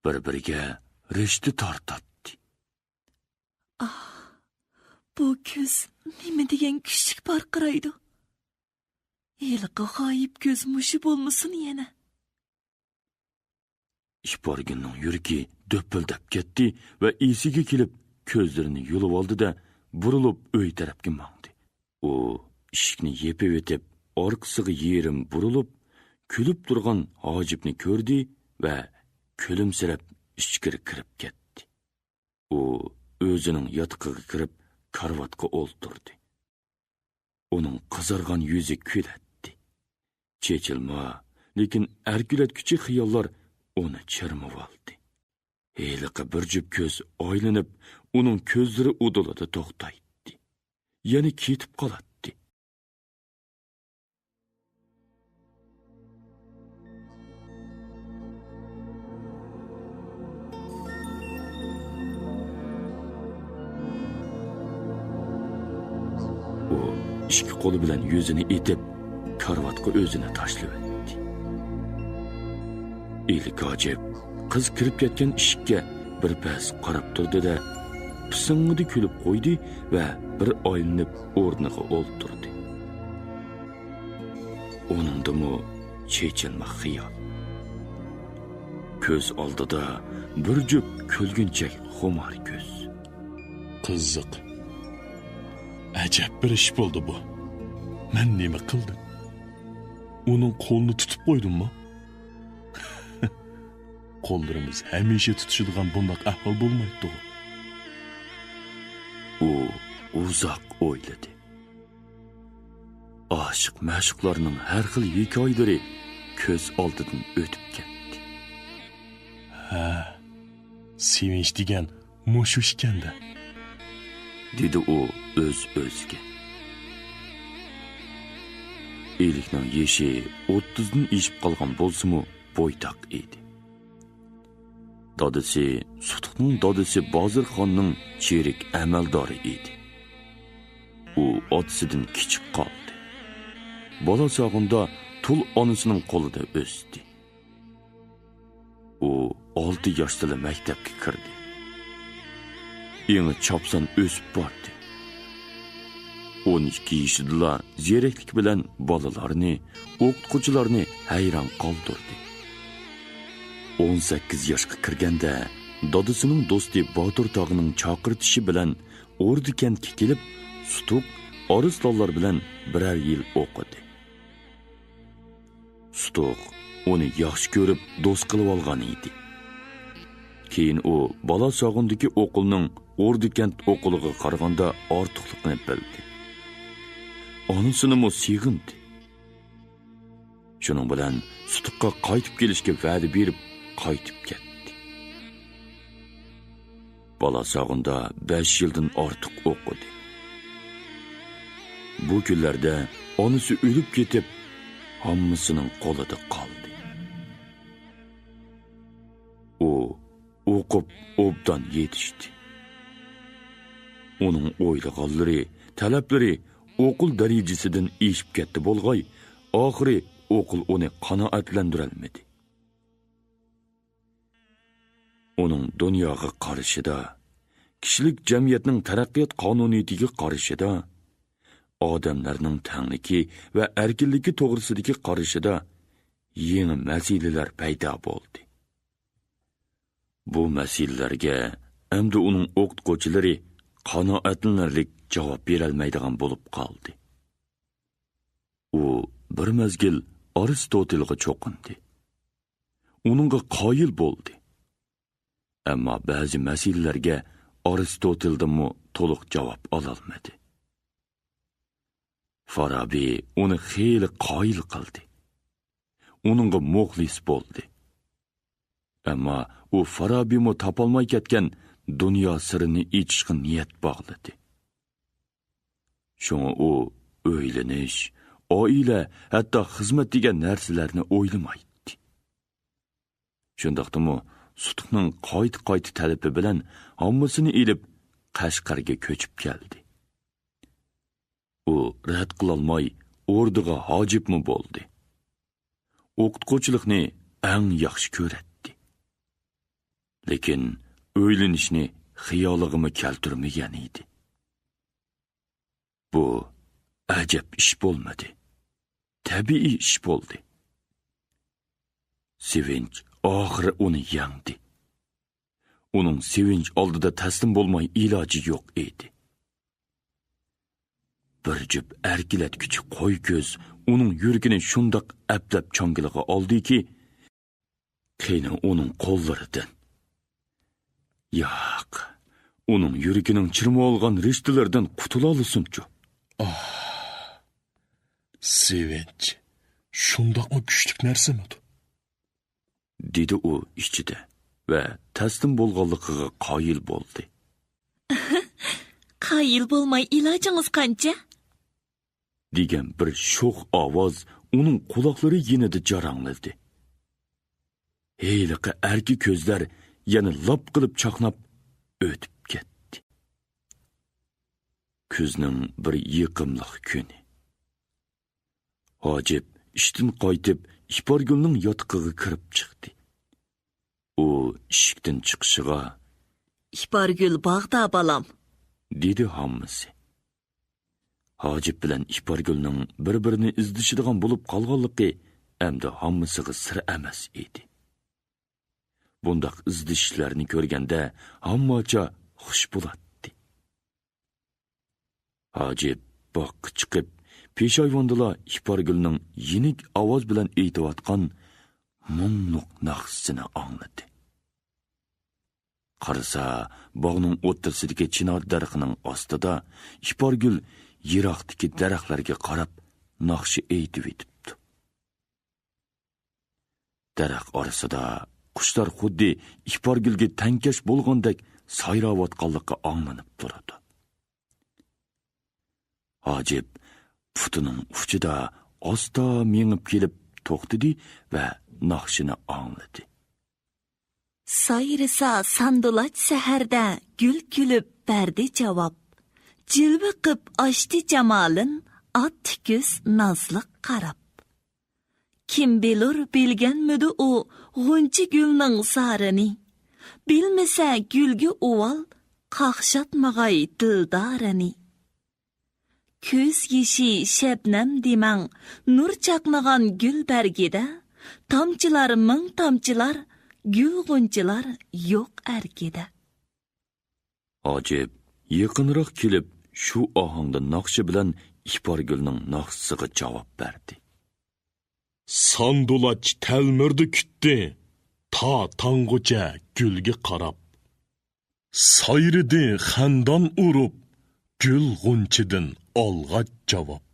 بىر-بىرىگە رىشتە تارتاتتى. ئاھ، بۇ كۆز نېمە دېگەن كۈچلۈك پارقىرايدۇ! ھېلىقى غايىب كۆز مۇشۇ بولمىسۇن يەنە! ئىپارگۈلنىڭ يۈرىكى دۈپۈلدەپ كەتتى ۋە ئېسىگە كېلىپ، كۆزلىرىنى يۇلۇۋالدى-دە، بۇرۇلۇپ ئۆي تەرەپكە ماڭدى. ئۇ ئىشىكنى يېپىۋېتىپ، ئارقىسىغا يېرىم بۇرۇلۇپ، كۈلۈپ تۇرغان ھاجىپنى كۆردى ۋە كۈلۈمسىرەپ ئىچكىرى كىرىپ كەتتى. ئۇ ئۆزىنىڭ ياتىقىغا كىرىپ، كارىۋاتقا ئولتۇردى. ئۇنىڭ قىزارغان يۈزى كۈلەتتى. چېچىلما، لېكىن ئەركىلەتكۈچى خىياللار ئۇنى چىرمىۋالدى. ھېلىقى بىر جۈپ كۆز ئايلىنىپ، ئۇنىڭ كۆزلىرى ئۇدۇلىدا توختايتتى. يەنە كېتىپ قالاتتى. ئۇ ئىككى قولى بىلەن يۈزىنى ئېتىپ، كارىۋاتقا ئۆزىنى تاشلىۋەتتى. ئىلىك ھاجىپ قىز كىرىپ كەتكەن ئىشىككە بىر پەس قاراپ تۇردى-دە، پىسىڭڭىدە كۈلۈپ قويدى ۋە بىر ئايلىنىپ ئورنىغا ئولتۇردى. ئۇنىڭدىمۇ چېچىلما خىيال. كۆز ئالدىدا بىر جۈپ كۈلگۈنچەك خۇمار كۆز. قىزىق. ئەجەب بىر ئىش بولدى بۇ. مەن نېمە قىلدىم؟ ئۇنىڭ قولىنى تۇتۇپ قويدۇممۇ؟ قوللىرىمىز ھەمىشە تۇتىشىدىغان بۇنداق ئەھۋال بولمايتتىغۇ. ئۇ ئۇزاق ئويلىدى. ئاشىق-مەشۇقلارنىڭ ھەر خىل ھېكايىلىرى كۆز ئالدىدىن ئۆتۈپ كەتتى. ھە، سېۋىنچ دېگەن مۇشۇ ئىكەن-دە، دېدى ئۇ ئۆز-ئۆزىگە. ئىلىكنىڭ يېشى ئوتتۇزدىن ئېشىپ قالغان بولسىمۇ، بويتاق ئىدى. دادىسى سۇتۇقنىڭ دادىسى بازىرخاننىڭ چىرىك ئەمەلدارى ئىدى. ئۇ ئاتىسىدىن كىچىك قالدى. بالا چاغىندا تۇل ئانىسىنىڭ قولىدا ئۆستى. ئۇ ئالتە ياشتىلا مەكتەپكە كىردى. ئېڭى چاپسان ئۆسۈپ باردى. ئون ئىككى يېشىدىلا زېرەكلىك بىلەن بالىلارنى، ئوقۇتقۇچىلارنى ھەيران قالدۇردى. ئون سەككىز ياشقا كىرگەندە، دادىسىنىڭ دوستى باتۇر تاغنىڭ چاقىرتىشى بىلەن ئوردىكەنتكە كېلىپ، سۇتۇق، ئارسلانلار بىلەن بىرەر يىل ئوقۇدى. سۇتۇق ئۇنى ياخشى كۆرۈپ دوست قىلىۋالغان ئىدى. كېيىن ئۇ بالا چاغىندىكى ئوقۇلنىڭ ئوردىكەنت ئوقۇلىغا قارىغاندا ئارتۇقلۇقىنى بىلدى. ئانىسىنىمۇ سېغىندى. شۇنىڭ بىلەن سۇتۇققا قايتىپ كېلىشكە ۋەدە بېرىپ قايتىپ كەتتى. بالا چاغىندا بەش يىلدىن ئارتۇق ئوقۇدى. بۇ كۈنلەردە ئانىسى ئۆلۈپ كېتىپ، ھاممىسىنىڭ قولىدا قالدى. ئۇ ئوقۇپ ئوبدان يېتىشتى. ئۇنىڭ ئويلىغانلىرى، تەلەپلىرى ئوقۇل دەرىجىسىدىن ئېشىپ كەتتى بولغاي، ئاخىرى ئوقۇل ئۇنى قانائەتلەندۈرەلمىدى. ئۇنىڭ دۇنياغا قارىشىدا، كىشىلىك جەمئىيەتنىڭ تەرەققىيات قانۇنىيىتىگە قارىشىدا، ئادەملەرنىڭ تەڭلىكى ۋە ئەركىنلىكى توغرىسىدىكى قارىشىدا يېڭى مەسىلىلەر پەيدا بولدى. بۇ مەسىلىلەرگە ئەمدى ئۇنىڭ ئوقۇتقۇچىلىرى قانائەتلىنەرلىك جاۋاب بېرەلمەيدىغان بولۇپ قالدى. ئۇ بىر مەزگىل ئارستوتىلغا چوقۇندى. ئۇنىڭغا قايىل بولدى. ئەمما بەزى مەسىلىلەرگە ئارستوتىلدىنمۇ تولۇق جاۋاب ئالالمىدى. فارابى ئۇنى خېلى قايىل قىلدى. ئۇنىڭغا مۇخلىس بولدى. ئەمما ئۇ فارابىمۇ تاپالماي كەتكەن دۇنيا سىرىنى ئېچىشقا نىيەت باغلىدى. شۇڭا ئۇ ئۆيلىنىش، ئائىلە، ھەتتا خىزمەت دېگەن نەرسىلەرنى ئويلىمايتتى. شۇنداقتىمۇ سۇتۇقنىڭ قايتا-قايتا تەلىپى بىلەن ھاممىسىنى ئېلىپ، قەشقەرگە كۆچۈپ كەلدى. ئۇ رەت قىلالماي، ئوردىغا ھاجىپمۇ بولدى. ئوقۇتقۇچىلىقنى ئەڭ ياخشى كۆرەتتى. لېكىن ئۆيلىنىشنى خىيالىغىمۇ كەلتۈرمىگەن ئىدى. بۇ ئەجەب ئىش بولمىدى. تەبىئىي ئىش بولدى. سېۋىنچ ئاخىرى ئۇنى يەڭدى. ئۇنىڭ سېۋىنچ ئالدىدا تەسلىم بولماي ئىلاجى يوق ئىدى. بىر جۈپ ئەركىلەتكۈچى قوي كۆز ئۇنىڭ يۈرىكىنى شۇنداق ئەپلەپ چاڭگىلىغا ئالدىكى، قېنى ئۇنىڭ قوللىرىدىن، ياق، ئۇنىڭ يۈرىكىنىڭ چىرمىۋالغان رىشتىلىرىدىن قۇتۇلالىسۇنچۇ؟ ئاھ، سېۋىنچ شۇنداقمۇ كۈچلۈك نەرسىمىدۇ؟ دېدى ئۇ ئىچىدە ۋە تەسلىم بولغانلىقىغا قايىل بولدى. قايىل بولماي ئىلاجىڭىز قانچە؟ دېگەن بىر شوخ ئاۋاز ئۇنىڭ قۇلاقلىرى يېنىدا جاراڭلىدى. ھېلىقى ئەركە كۆزلەر يەنە لاپ قىلىپ چاقناپ ئۆتۈپ كەتتى. كۈزنىڭ بىر يېقىملىق كۈنى. ھاجىپ ئىشتىن قايتىپ، ئىپارگۈلنىڭ ياتىقىغا كىرىپ چىقتى. ئۇ ئىشىكتىن چىقىشىغا، «ئىپارگۈل باغدا، بالام!» دېدى ھاممىسى. ھاجىپ بىلەن ئىپارگۈلنىڭ بىر-بىرىنى ئىزدىشىدىغان بولۇپ قالغانلىقى ئەمدى ھاممىسىغا سىر ئەمەس ئىدى. بۇنداق ئىزدىشىشلەرنى كۆرگەندە ھامماچا خۇش بولاتتى. ھاجىپ باغقا چىقىپ، پېشايۋاندىلا ئىپارگۈلنىڭ يېنىك ئاۋاز بىلەن ئېيتىۋاتقان مۇڭلۇق ناخشىسىنى ئاڭلىدى. قارىسا، باغنىڭ ئوتتۇرىسىدىكى چىنار دەرىخىنىڭ ئاستىدا ئىپارگۈل يىراقتىكى دەرەخلەرگە قاراپ ناخشا ئېيتىۋېتىپتۇ. دەرەخ ئارىسىدا قۇشلار خۇددى ئىپارگۈلگە تەڭكەش بولغاندەك سايراۋاتقانلىقى ئاڭلىنىپ تۇرىدۇ. ھاجىپ پۇتىنىڭ ئۇچىدا ئاستا مېڭىپ كېلىپ توختىدى ۋە ناخشىنى ئاڭلىدى. سايرىسا ساندۇلاچ سەھەردە گۈل كۈلۈپ بەردى جاۋاب. جىلۋە قىپ ئاچتى جامالىن، ئاتتى كۆز نازلىق قاراپ. كىم بىلۇر بىلگەنمىدۇ ئۇ غۇنچە گۈلنىڭ زارىنى؟ بىلمىسە گۈلگە ئۇۋال، قاقشاتمىغاي دىلدارىنى. كۆز يېشى شەبنەم دېمەڭ، نۇر چاقنىغان گۈل بەرگىدە، تامچىلار مىڭ تامچىلار، گۈل غۇنچىلار يوق ئەركىدە. ھاجىپ يېقىنراق كېلىپ، شۇ ئاھاڭدا ناخشا بىلەن ئىپارگۈلنىڭ ناخشىسىغا جاۋاب بەردى. ساندۇلاچ تەلمۈردى كۈتتى، تا تاڭغىچە گۈلگە قاراپ. سايرىدى خەندان ئۇرۇپ، گۈل غۇنچىدىن ئالغاچ جاۋاب.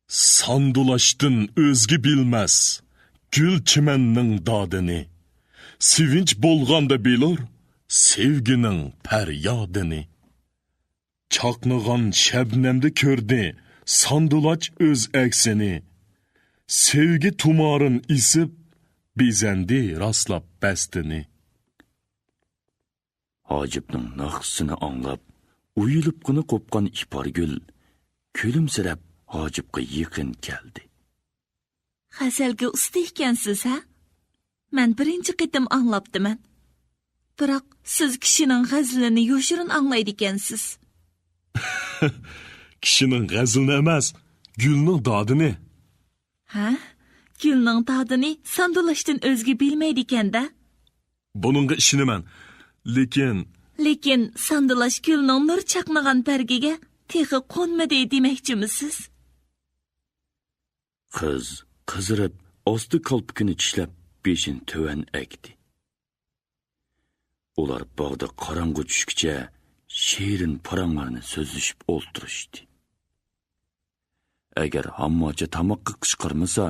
ساندۇلاشتىن ئۆزگە بىلمەس گۈل چىمەننىڭ دادىنى. سېۋىنچ بولغاندا بىلۇر سۆيگۈنىڭ پەريادىنى. چاقنىغان شەبنەمدە كۆردى ساندۇلاچ ئۆز ئەكسىنى. سۆيگۈ تۇمارىن ئېسىپ، بېزەندى راسلاپ بەستىنى. ھاجىپنىڭ ناخشىسىنى ئاڭلاپ، ئويۇلۇپقىنە قوپقان ئىپارگۈل كۈلۈمسىرەپ ھاجىپقا يېقىن كەلدى. غەزەلگە ئۇستا ئىكەنسىز، ھە؟ مەن بىرىنچى قېتىم ئاڭلاپتىمەن. بىراق سىز كىشىنىڭ غەزىلىنى يوشۇرۇن ئاڭلايدىكەنسىز. كىشىنىڭ غەزىلىنى ئەمەس، گۈلنىڭ دادىنى. ھە؟ گۈلنىڭ دادىنى ساندۇلاشتىن ئۆزگە بىلمەيدىكەن-دە. بۇنىڭغا ئىشىنىمەن. لېكىن، لېكىن ساندۇلاش گۈلنىڭ نۇر چاقنىغان بەرگىگە تېخى قونمىدى دېمەكچىمىسىز؟ قىز قىزىرىپ، ئاستا كالپۇكىنى چىشلەپ، بېشىنى تۆۋەن ئەگدى. ئۇلار باغدا قاراڭغۇ چۈشكىچە شېرىن پاراڭلارنى سۆزلىشىپ ئولتۇرۇشتى. ئەگەر ھامماچە تاماققا قىچقىرمىسا،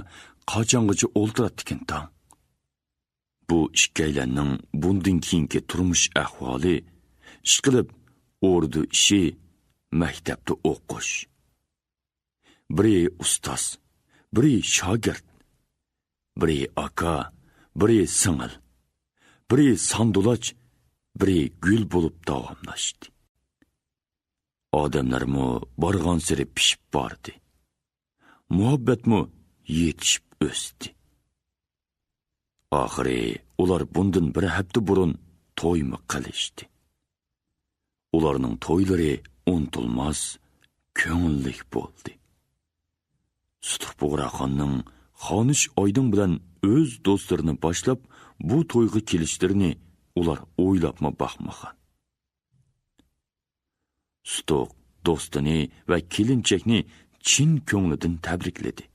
قاچانغىچە ئولتۇراتتىكىن تاڭ؟ بۇ ئىككىيلەننىڭ بۇندىن كېيىنكى تۇرمۇش ئەھۋالى، ئىشقىلىپ، ئوردا ئىشى، مەكتەپتە ئوقۇش. بىرى ئۇستاز، بىرى شاگىرت، بىرى ئاكا، بىرى سىڭىل، بىرى ساندۇلاچ، بىرى گۈل بولۇپ داۋاملاشتى. ئادەملەرمۇ بارغانسېرى پىشىپ باردى. مۇھەببەتمۇ يېتىشىپ ئۆستى. ئاخىرى ئۇلار بۇندىن بىر ھەپتە بۇرۇن تويمۇ قىلىشتى. ئۇلارنىڭ تويلىرى ئۇنتۇلماس، كۆڭۈللۈك بولدى. سۇتۇق بۇغراخاننىڭ خانىش ئايدىڭ بىلەن ئۆز دوستلىرىنى باشلاپ، بۇ تويغا كېلىشلىرىنى ئۇلار ئويلاپمۇ باقمىغان. سۇتۇق دوستىنى ۋە كېلىنچەكنى چىن كۆڭلىدىن تەبرىكلىدى.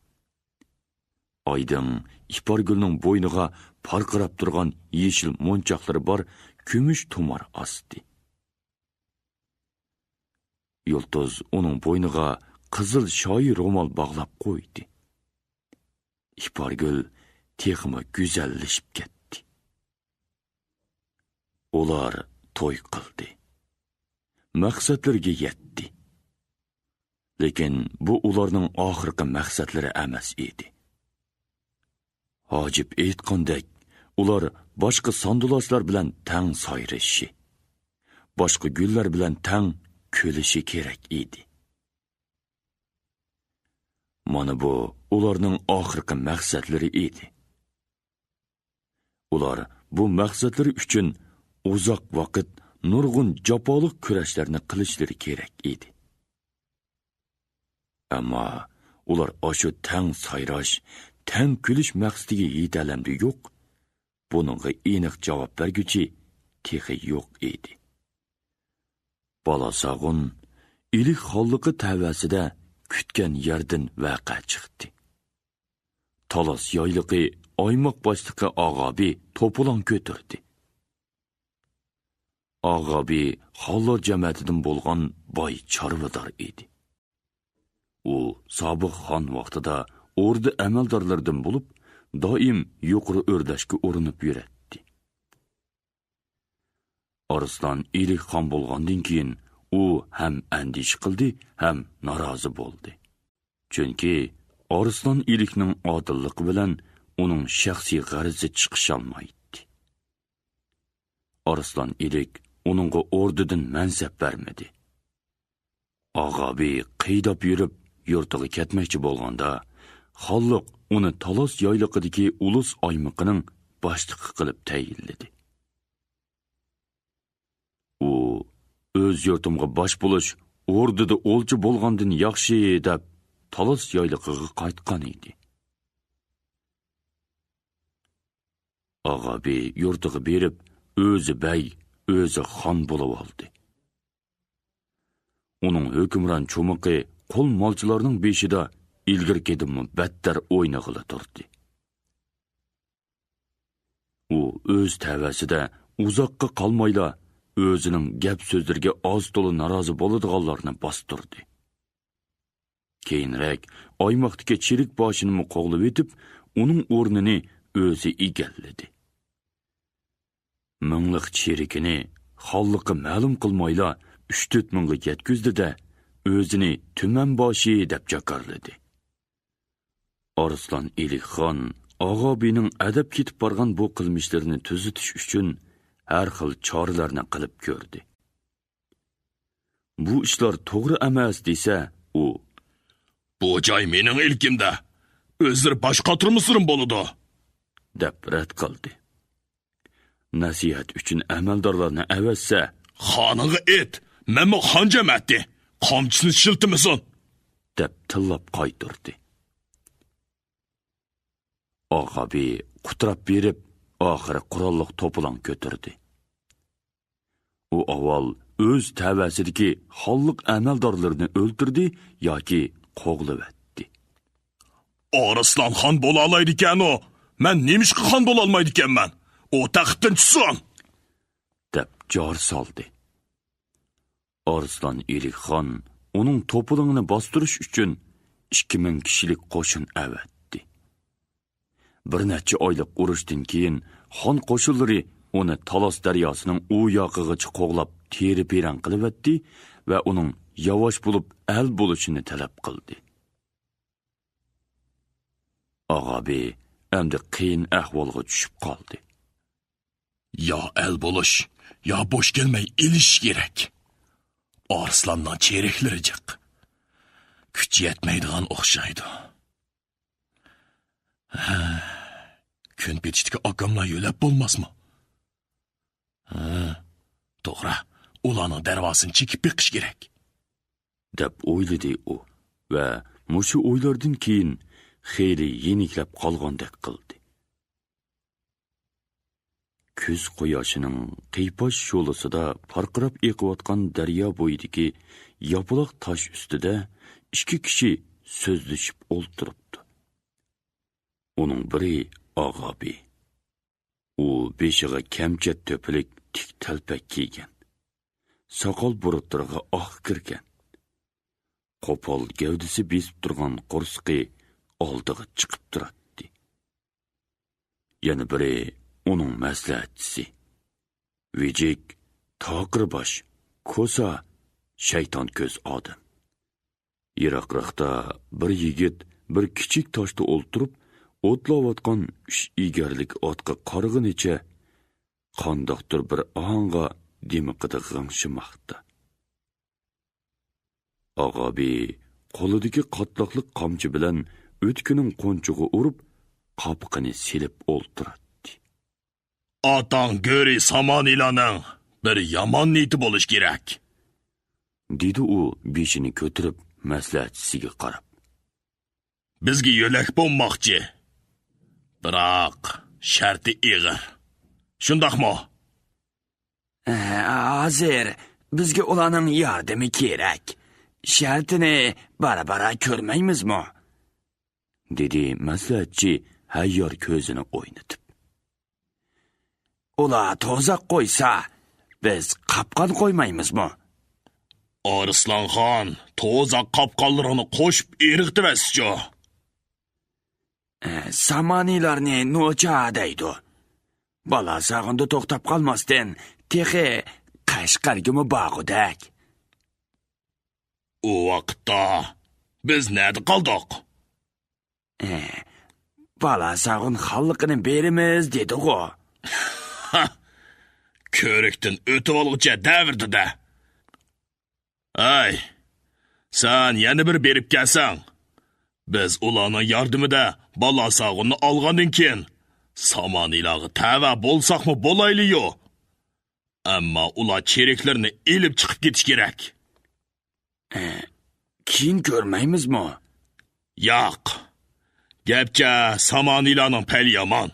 ئايدىڭ ئىپارگۈلنىڭ بوينىغا پارقىراپ تۇرغان يېشىل مونچاقلىرى بار كۈمۈش تۇمار ئاستى. يۇلتۇز ئۇنىڭ بوينىغا قىزىل شايى رومال باغلاپ قويدى. ئىپارگۈل تېخىمۇ گۈزەللىشىپ كەتتى. ئۇلار توي قىلدى. مەقسەتلىرىگە يەتتى. لېكىن بۇ ئۇلارنىڭ ئاخىرقى مەقسەتلىرى ئەمەس ئىدى. ھاجىپ ئېيتقاندەك، ئۇلار باشقا ساندۇلاشلار بىلەن تەڭ سايرىشى، باشقا گۈللەر بىلەن تەڭ كۈلۈشى كېرەك ئىدى. مانا بۇ ئۇلارنىڭ ئاخىرقى مەقسەتلىرى ئىدى. ئۇلار بۇ مەقسەتلىرى ئۈچۈن ئۇزاق ۋاقىت نۇرغۇن جاپالىق كۈرەشلەرنى قىلىشلىرى كېرەك ئىدى. ئەمما ئۇلار ئاشۇ تەڭ سايراش، تەڭ كۈلۈش مەقسىتىگە يېتەلەمدۇ يوق، بۇنىڭغا ئېنىق جاۋاب بەرگۈچى تېخى يوق ئىدى. بالاساغۇن ئىلىك خانلىقى تەۋەسىدە كۈتكەن يەردىن ۋەقە چىقتى. تالاس يايلىقى ئايماق باشلىقى ئاغابى توپىلاڭ كۆتۈردى. ئاغابى خانلار جەمەتىدىن بولغان باي چارۋىدار ئىدى. ئۇ سابىق خان ۋاقتىدا ئوردا ئەمەلدارلىرىدىن بولۇپ، دائىم يۇقىرى ئۆرلەشكە ئۇرۇنۇپ يۈرەتتى. ئارسلان ئىلىك خان بولغاندىن كېيىن، ئۇ ھەم ئەندىشە قىلدى، ھەم نارازى بولدى. چۈنكى ئارسلان ئىلىكنىڭ ئادىللىقى بىلەن ئۇنىڭ شەخسىي غەرىزى چىقىشالمايتتى. ئارسلان ئىلىك ئۇنىڭغا ئوردىدىن مەنسەپ بەرمىدى. ئاغابى قىيداپ يۈرۈپ، يۇرتىغا كەتمەكچى بولغاندا، خانلىق ئۇنى تالاس يايلىقىدىكى ئۇلۇس ئايمىقىنىڭ باشلىقى قىلىپ تەيىنلىدى. ئۇ، «ئۆز يۇرتۇمغا باش بولۇش ئوردىدا ئولجا بولغاندىن ياخشى» دەپ، تالاس يايلىقىغا قايتقان ئىدى. ئاغابى يۇرتىغا بېرىپ، ئۆزى بەگ، ئۆزى خان بولۇۋالدى. ئۇنىڭ ھۆكۈمران چومىقى قۇل مالچىلارنىڭ بېشىدا ئىلگىرىكىدىنمۇ بەتتەر ئوينىغىلى تۇردى. ئۇ ئۆز تەۋەسىدە ئۇزاققا قالمايلا ئۆزىنىڭ گەپ-سۆزلىرىگە ئاز-تولا نارازى بولىدىغانلارنى باستۇردى. كېيىنرەك ئايماقتىكى چېرىك باشىنىمۇ قوغلىۋېتىپ، ئۇنىڭ ئورنىنى ئۆزى ئىگىلىدى. مىڭلىق چېرىكىنى خانلىققا مەلۇم قىلمايلا، ئۈچ-تۆت مىڭغا يەتكۈزدى-دە، ئۆزىنى تۈمەن باشى دەپ جاكارلىدى. ئارسلان ئىلىك خان ئاغابىنىڭ ئەدەپ كېتىپ بارغان بۇ قىلمىشلىرىنى تۈزىتىش ئۈچۈن ھەر خىل چارىلەرنى قىلىپ كۆردى. بۇ ئىشلار توغرا ئەمەس دېسە، ئۇ، «بۇ جاي مېنىڭ ئىلكىمدە، ئۆزلىرى باش قاتۇرمىسىلىمۇ بولىدۇ» دەپ رەت قىلدى. نەسىھەت ئۈچۈن ئەمەلدارلارنى ئەۋەتسە، «خانىڭغا ئېيت، مەنمۇ خان جەمەتى، قامچىسىنى شىلتىمىسۇن» دەپ تىللاپ قايتۇردى. ئاغابى قۇتراپ بېرىپ، ئاخىرى قوراللىق توپىلاڭ كۆتۈردى. ئۇ ئاۋۋال ئۆز تەۋەسىدىكى خانلىق ئەمەلدارلىرىنى ئۆلتۈردى ياكى قوغلىۋەتتى. «ئارسلان خان بولالايدىكەنۇ، مەن نېمىشقا خان بولالمايدىكەنمەن؟ ئۇ تەختتىن چۈشسۇن!» دەپ جار سالدى. ئارسلان ئىلىك خان ئۇنىڭ توپىلىڭىنى باستۇرۇش ئۈچۈن ئىككى مىڭ كىشىلىك قوشۇن ئەۋەتتى. بىر نەچچە ئايلىق ئۇرۇشتىن كېيىن، خان قوشۇنلىرى ئۇنى تالاس دەرياسىنىڭ ئۇ ياقىغىچە قوغلاپ، تېرە-پىرەڭ قىلىۋەتتى ۋە ئۇنىڭ ياۋاش بولۇپ ئەل بولۇشىنى تەلەپ قىلدى. ئاغابى ئەمدى قىيىن ئەھۋالغا چۈشۈپ قالدى. يا ئەل بولۇش، يا بوش كەلمەي ئېلىش كېرەك. ئارسلاننىڭ چېرىكلىرى جىق. كۈچى يەتمەيدىغان ئوخشايدۇ. ھە، كۈن پېتىشتىكى ئاكاملار يۆلەپ بولماسمۇ؟ ھە، توغرا، ئۇلارنىڭ دەرۋازىسىنى چېكىپ بېقىش كېرەك، دەپ ئويلىدى ئۇ ۋە مۇشۇ ئويلاردىن كېيىن خېلى يېنىكلەپ قالغاندەك قىلدى. كۈز قۇياشىنىڭ قىيپاش شولىسىدا پارقىراپ ئېقىۋاتقان دەريا بويىدىكى ياپىلاق تاش ئۈستىدە ئىككى كىشى سۆزلىشىپ ئولتۇرۇپتۇ. ئۇنىڭ بىرى ئاغابى. ئۇ بېشىغا كەمچەت تۆپىلىك تىك تەلپەك كىيگەن. ساقال بۇرۇتلىرىغا ئاق كىرگەن. قوپال گەۋدىسى بېسىپ تۇرغان قورسىقى ئالدىغا چىقىپ تۇراتتى. يەنە بىرى ئۇنىڭ مەسلىھەتچىسى. ۋىجىك، تاقىر باش، كوسا، شەيتان كۆز ئادەم. يىراقراقتا بىر يىگىت بىر كىچىك تاشتا ئولتۇرۇپ، ئوتلاۋاتقان ئۈچ ئېگەرلىك ئاتقا قارىغىنىچە، قانداقتۇر بىر ئاھاڭغا دىمىقىدا غىڭشىماقتا. ئاغابى قولىدىكى قاتلاقلىق قامچا بىلەن ئۆتكىنىڭ قونچىغا ئۇرۇپ، قاپىقىنى سېلىپ ئولتۇراتتى. ئاتاڭ گۆرى سامانىلارنىڭ بىر يامان نىيىتى بولۇش كېرەك. دېدى ئۇ بېشىنى كۆتۈرۈپ مەسلىھەتچىسىگە قاراپ. بىزگە يۆلەك بولماقچى. بىراق، شەرتى ئېغىر. شۇنداقمۇ؟ ھە، ھازىر بىزگە ئۇلارنىڭ ياردىمى كېرەك. شەرتىنى بارا-بارا كۆرمەيمىزمۇ؟ دېدى مەسلىھەتچى ھەييار كۆزىنى ئوينىتىپ. ئۇلار توزاق قويسا، بىز قاپقان قويمايمىزمۇ؟ ئارسلانخان، توزاق قاپقانلىرىنى قوشۇپ ئېرىغىتىۋەتسىچۇ. ئە، سامانىلارنى نوچا دەيدۇ. بالاساغۇندا توختاپ قالماستىن، تېخى قەشقەرگىمۇ بارغۇدەك. ئۇ ۋاقىتتا بىز نەدە قالدۇق؟ ئە، بالاساغۇن خانلىقىنى بېرىمىز دېدىغۇ. كۆرۈكتىن ئۆتۈۋالغۇچە دەۋردى-دە. ئەي، سەن يەنە بىر بېرىپ كەلسەڭ، بىز ئۇلارنىڭ ياردىمىدە بالاساغۇننى ئالغاندىن كېيىن، سامانىلارغا تەۋە بولساقمۇ بولايلى-يۇ. ئەمما ئۇلار چېرىكلىرىنى ئېلىپ چىقىپ كېتىشى كېرەك. ئە، كېيىن كۆرمەيمىزمۇ؟ ياق. گەپچە سامانىلارنىڭ پەلى يامان.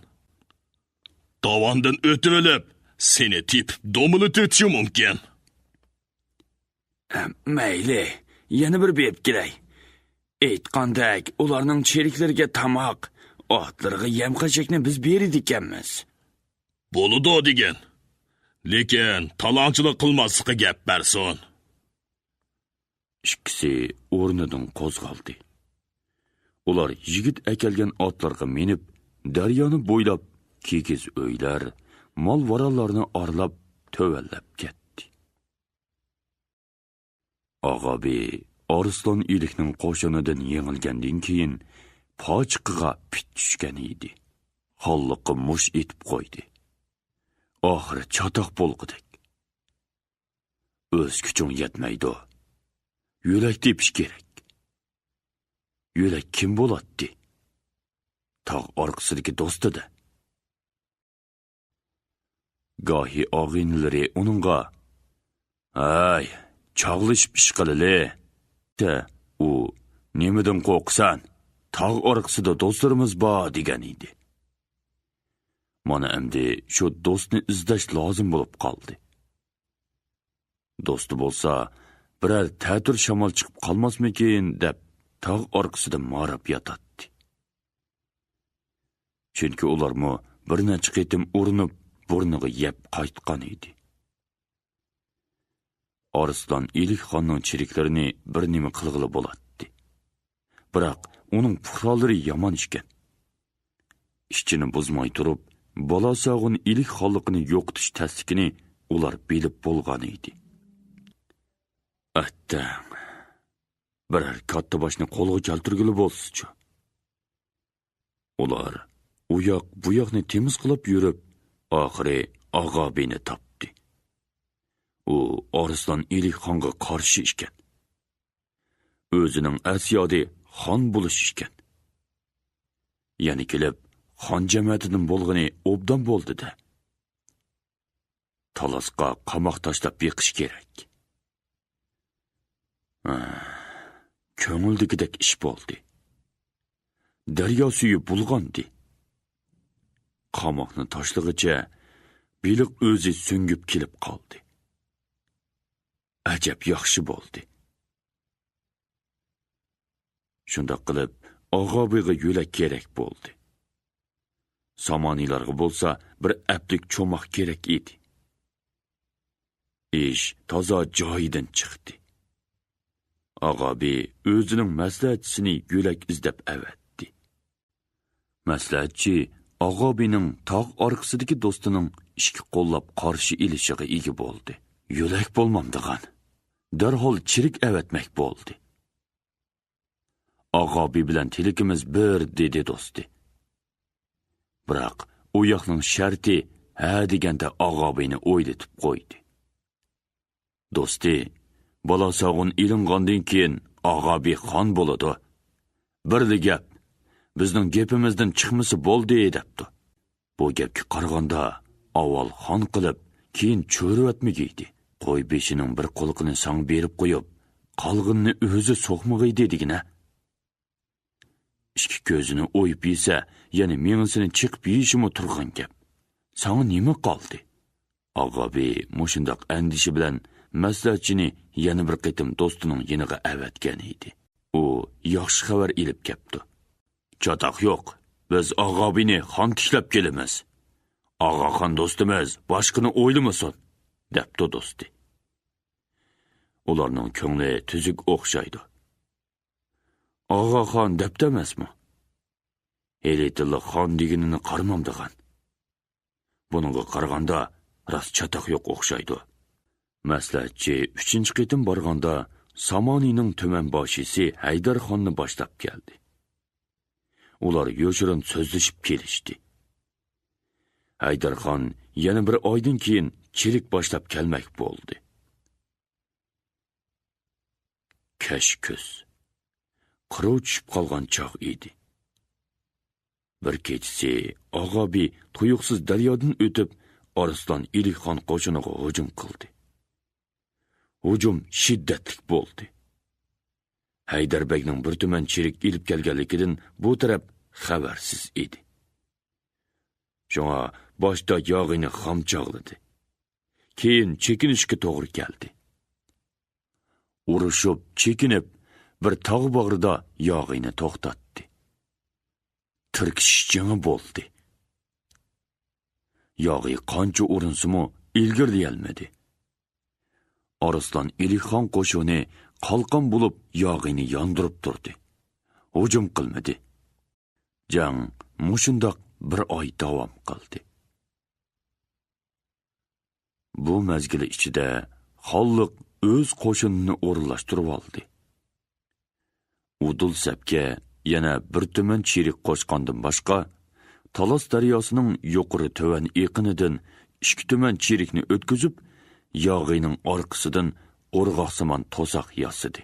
داۋاندىن ئۆتۈۋېلىپ، سېنى تېپىپ دومىلىتىۋېتىشى مۇمكىن. ئە، مەيلى، يەنە بىر بېرىپ كېلەي. ئېيتقاندەك، ئۇلارنىڭ چېرىكلىرىگە تاماق، ئاتلىرىغا يەم-خەشەكنى بىز بېرىدىكەنمىز. بولىدۇ دېگىن. لېكىن تالاڭچىلىق قىلماسلىققا گەپ بەرسۇن. ئىككىسى ئورنىدىن قوزغالدى. ئۇلار يىگىت ئەكەلگەن ئاتلارغا مىنىپ، دەريانى بويلاپ، كىگىز ئۆيلەر، مال-ۋارانلارنى ئارىلاپ، تۆۋەنلەپ كەتتى. ئاغابى ئارسلان ئىلىكنىڭ قوشۇنىدىن يېڭىلگەندىن كېيىن، پاچىقىغا پىت چۈشكەن ئىدى. خانلىققا مۇش ئېتىپ قويدى. ئاخىرى چاتاق بولغۇدەك. ئۆز كۈچۈڭ يەتمەيدۇ. يۆلەك تېپىش كېرەك. يۆلەك كىم بولاتتى؟ تاغ ئارقىسىدىكى دوستى-دە. گاھى ئاغىنىلىرى ئۇنىڭغا، «ھەي، چاغلىشىپ ئىش قىلىلى» دە، ئۇ، «نېمىدىن قورقىسەن؟ تاغ ئارقىسىدا دوستلىرىمىز بار» دېگەن ئىدى. مانا ئەمدى شۇ دوستنى ئىزدەش لازىم بولۇپ قالدى. دوستى بولسا، بىرەر تەتۈر شامال چىقىپ قالماسمىكىن دەپ، تاغ ئارقىسىدا ماراپ ياتاتتى. چۈنكى ئۇلارمۇ بىر نەچچە قېتىم ئۇرۇنۇپ، بۇرنىغا يەپ قايتقان ئىدى. ئارسلان ئىلىك خاننىڭ چېرىكلىرىنى بىر نېمە قىلغىلى بولاتتى. بىراق ئۇنىڭ پۇقرالىرى يامان ئىكەن. ئىچىنى بۇزماي تۇرۇپ، بالاساغۇن ئىلىك خانلىقىنى يوقىتىش تەسلىكىنى ئۇلار بىلىپ بولغان ئىدى. ئەتتەڭ، بىرەر كاتتا باشنى قولغا كەلتۈرگىلى بولسىچۇ. ئۇلار ئۇ ياق، بۇ ياقنى تېمىز قىلىپ يۈرۈپ، ئاخىرى ئاغابىنى تاپتى. ئۇ ئارسلان ئىلىك خانغا قارشى ئىكەن. ئۆزىنىڭ ئەسيادى خان بولۇش ئىكەن. يەنە كېلىپ، خان جەمەتىدىن بولغىنى ئوبدان بولدى-دە. تالاسقا قاماق تاشلاپ بېقىش كېرەك. ھە، كۆڭۈلدىكىدەك ئىش بولدى. دەريا سۈيى بۇلغاندى. قاماقنى تاشلىغىچە بېلىق ئۆزى سۈڭگۈپ كېلىپ قالدى. ئەجەب ياخشى بولدى. شۇنداق قىلىپ، ئاغابىغا يۆلەك كېرەك بولدى. سامانىيلارغا بولسا بىر ئەپلىك چوماق كېرەك ئىدى. ئىش تازا جايىدىن چىقتى. ئاغابى ئۆزىنىڭ مەسلىھەتچىسىنى يۆلەك ئىزدەپ ئەۋەتتى. مەسلىھەتچى ئاغابىنىڭ تاغ ئارقىسىدىكى دوستىنىڭ ئىككى قوللاپ قارشى ئېلىشىغا ئىگە بولدى. يۆلەك بولمامدىغان، دەرھال چېرىك ئەۋەتمەك بولدى. ئاغابى بىلەن تىلىكىمىز بىر، دېدى دوستى. بىراق ئۇ ياقنىڭ شەرتى ھە دېگەندە ئاغابىنى ئويلىتىپ قويدى. دوستى، بالاساغۇن ئېلىنغاندىن كېيىن ئاغابى خان بولىدۇ. بىرلا گەپ، بىزنىڭ گېپىمىزدىن چىقمىسا بولدى، دەپتۇ. بۇ گەپكە قارىغاندا، ئاۋۋال خان قىلىپ، كېيىن چۆرىۋەتمىگەيدى. قوي بېشىنىڭ بىر قۇلىقىنى ساڭا بېرىپ قويۇپ، قالغىنىنى ئۆزى سوقمىغىيدى دېگىنە. ئىككى كۆزىنى ئويۇپ يېسە، يەنە مېڭىسىنى چېقىپ يېيىشىمۇ تۇرغان گەپ. ساڭا نېمە قالدى؟ ئاغابى مۇشۇنداق ئەندىشە بىلەن مەسلىھەتچىنى يەنە بىر قېتىم دوستىنىڭ يېنىغا ئەۋەتكەن ئىدى. ئۇ ياخشى خەۋەر ئېلىپ كەپتۇ. چاتاق يوق، بىز ئاغابىنى خان تىكلەپ كېلىمىز. ئاغاخان دوستىمىز باشقىنى ئويلىمىسۇن، دەپتۇ دوستى. ئۇلارنىڭ كۆڭلى تۈزۈك ئوخشايدۇ. ئاغاخان دەپتۇ ئەمەسمۇ؟ ئېلىتىلىق خان دېگىنىنى قارىمامدىغان. بۇنىڭغا قارىغاندا، راست چاتاق يوق ئوخشايدۇ. مەسلىھەتچى ئۈچىنچى قېتىم بارغاندا، سامانىنىڭ تۈمەن باشىسى ھەيدەرخاننى باشلاپ كەلدى. ئۇلار يوشۇرۇن سۆزلىشىپ كېلىشتى. ھەيدەرخان يەنە بىر ئايدىن كېيىن چېرىك باشلاپ كەلمەك بولدى. كەچ كۈز. قىروۋ چۈشۈپ قالغان چاغ ئىدى. بىر كېچىسى ئاغابى تۇيۇقسىز دەريادىن ئۆتۈپ، ئارسلان ئېلىخان قوشۇنىغا ھۇجۇم قىلدى. ھۇجۇم شىددەتلىك بولدى. ھەيدەر بەگنىڭ بىر تۈمەن چېرىك ئېلىپ كەلگەنلىكىدىن بۇ تەرەپ خەۋەرسىز ئىدى. شۇڭا باشتا ياغىنى خام چاغلىدى. كېيىن چېكىنىشكە توغرا كەلدى. ئۇرۇشۇپ، چېكىنىپ، بىر تاغ باغرىدا ياغىنى توختاتتى. تىركىشىش جېڭى بولدى. ياغى قانچە ئۇرۇنسىمۇ ئىلگىرىلىيەلمىدى. ئارسلان ئېلىخان قوشۇنى قالقان بولۇپ ياغىنى ياندۇرۇپ تۇردى. ھۇجۇم قىلمىدى. جەڭ مۇشۇنداق بىر ئاي داۋام قىلدى. بۇ مەزگىل ئىچىدە خانلىق ئۆز قوشۇنىنى ئورۇنلاشتۇرۇۋالدى. ئۇدۇل سەپكە يەنە بىر تۈمەن چېرىك قوشقاندىن باشقا، تالاس دەرياسىنىڭ يۇقىرى تۆۋەن ئېقىنىدىن ئىككى تۈمەن چېرىكنى ئۆتكۈزۈپ، ياغىنىڭ ئارقىسىدىن قورغاقسىمان توساق ياسىدى.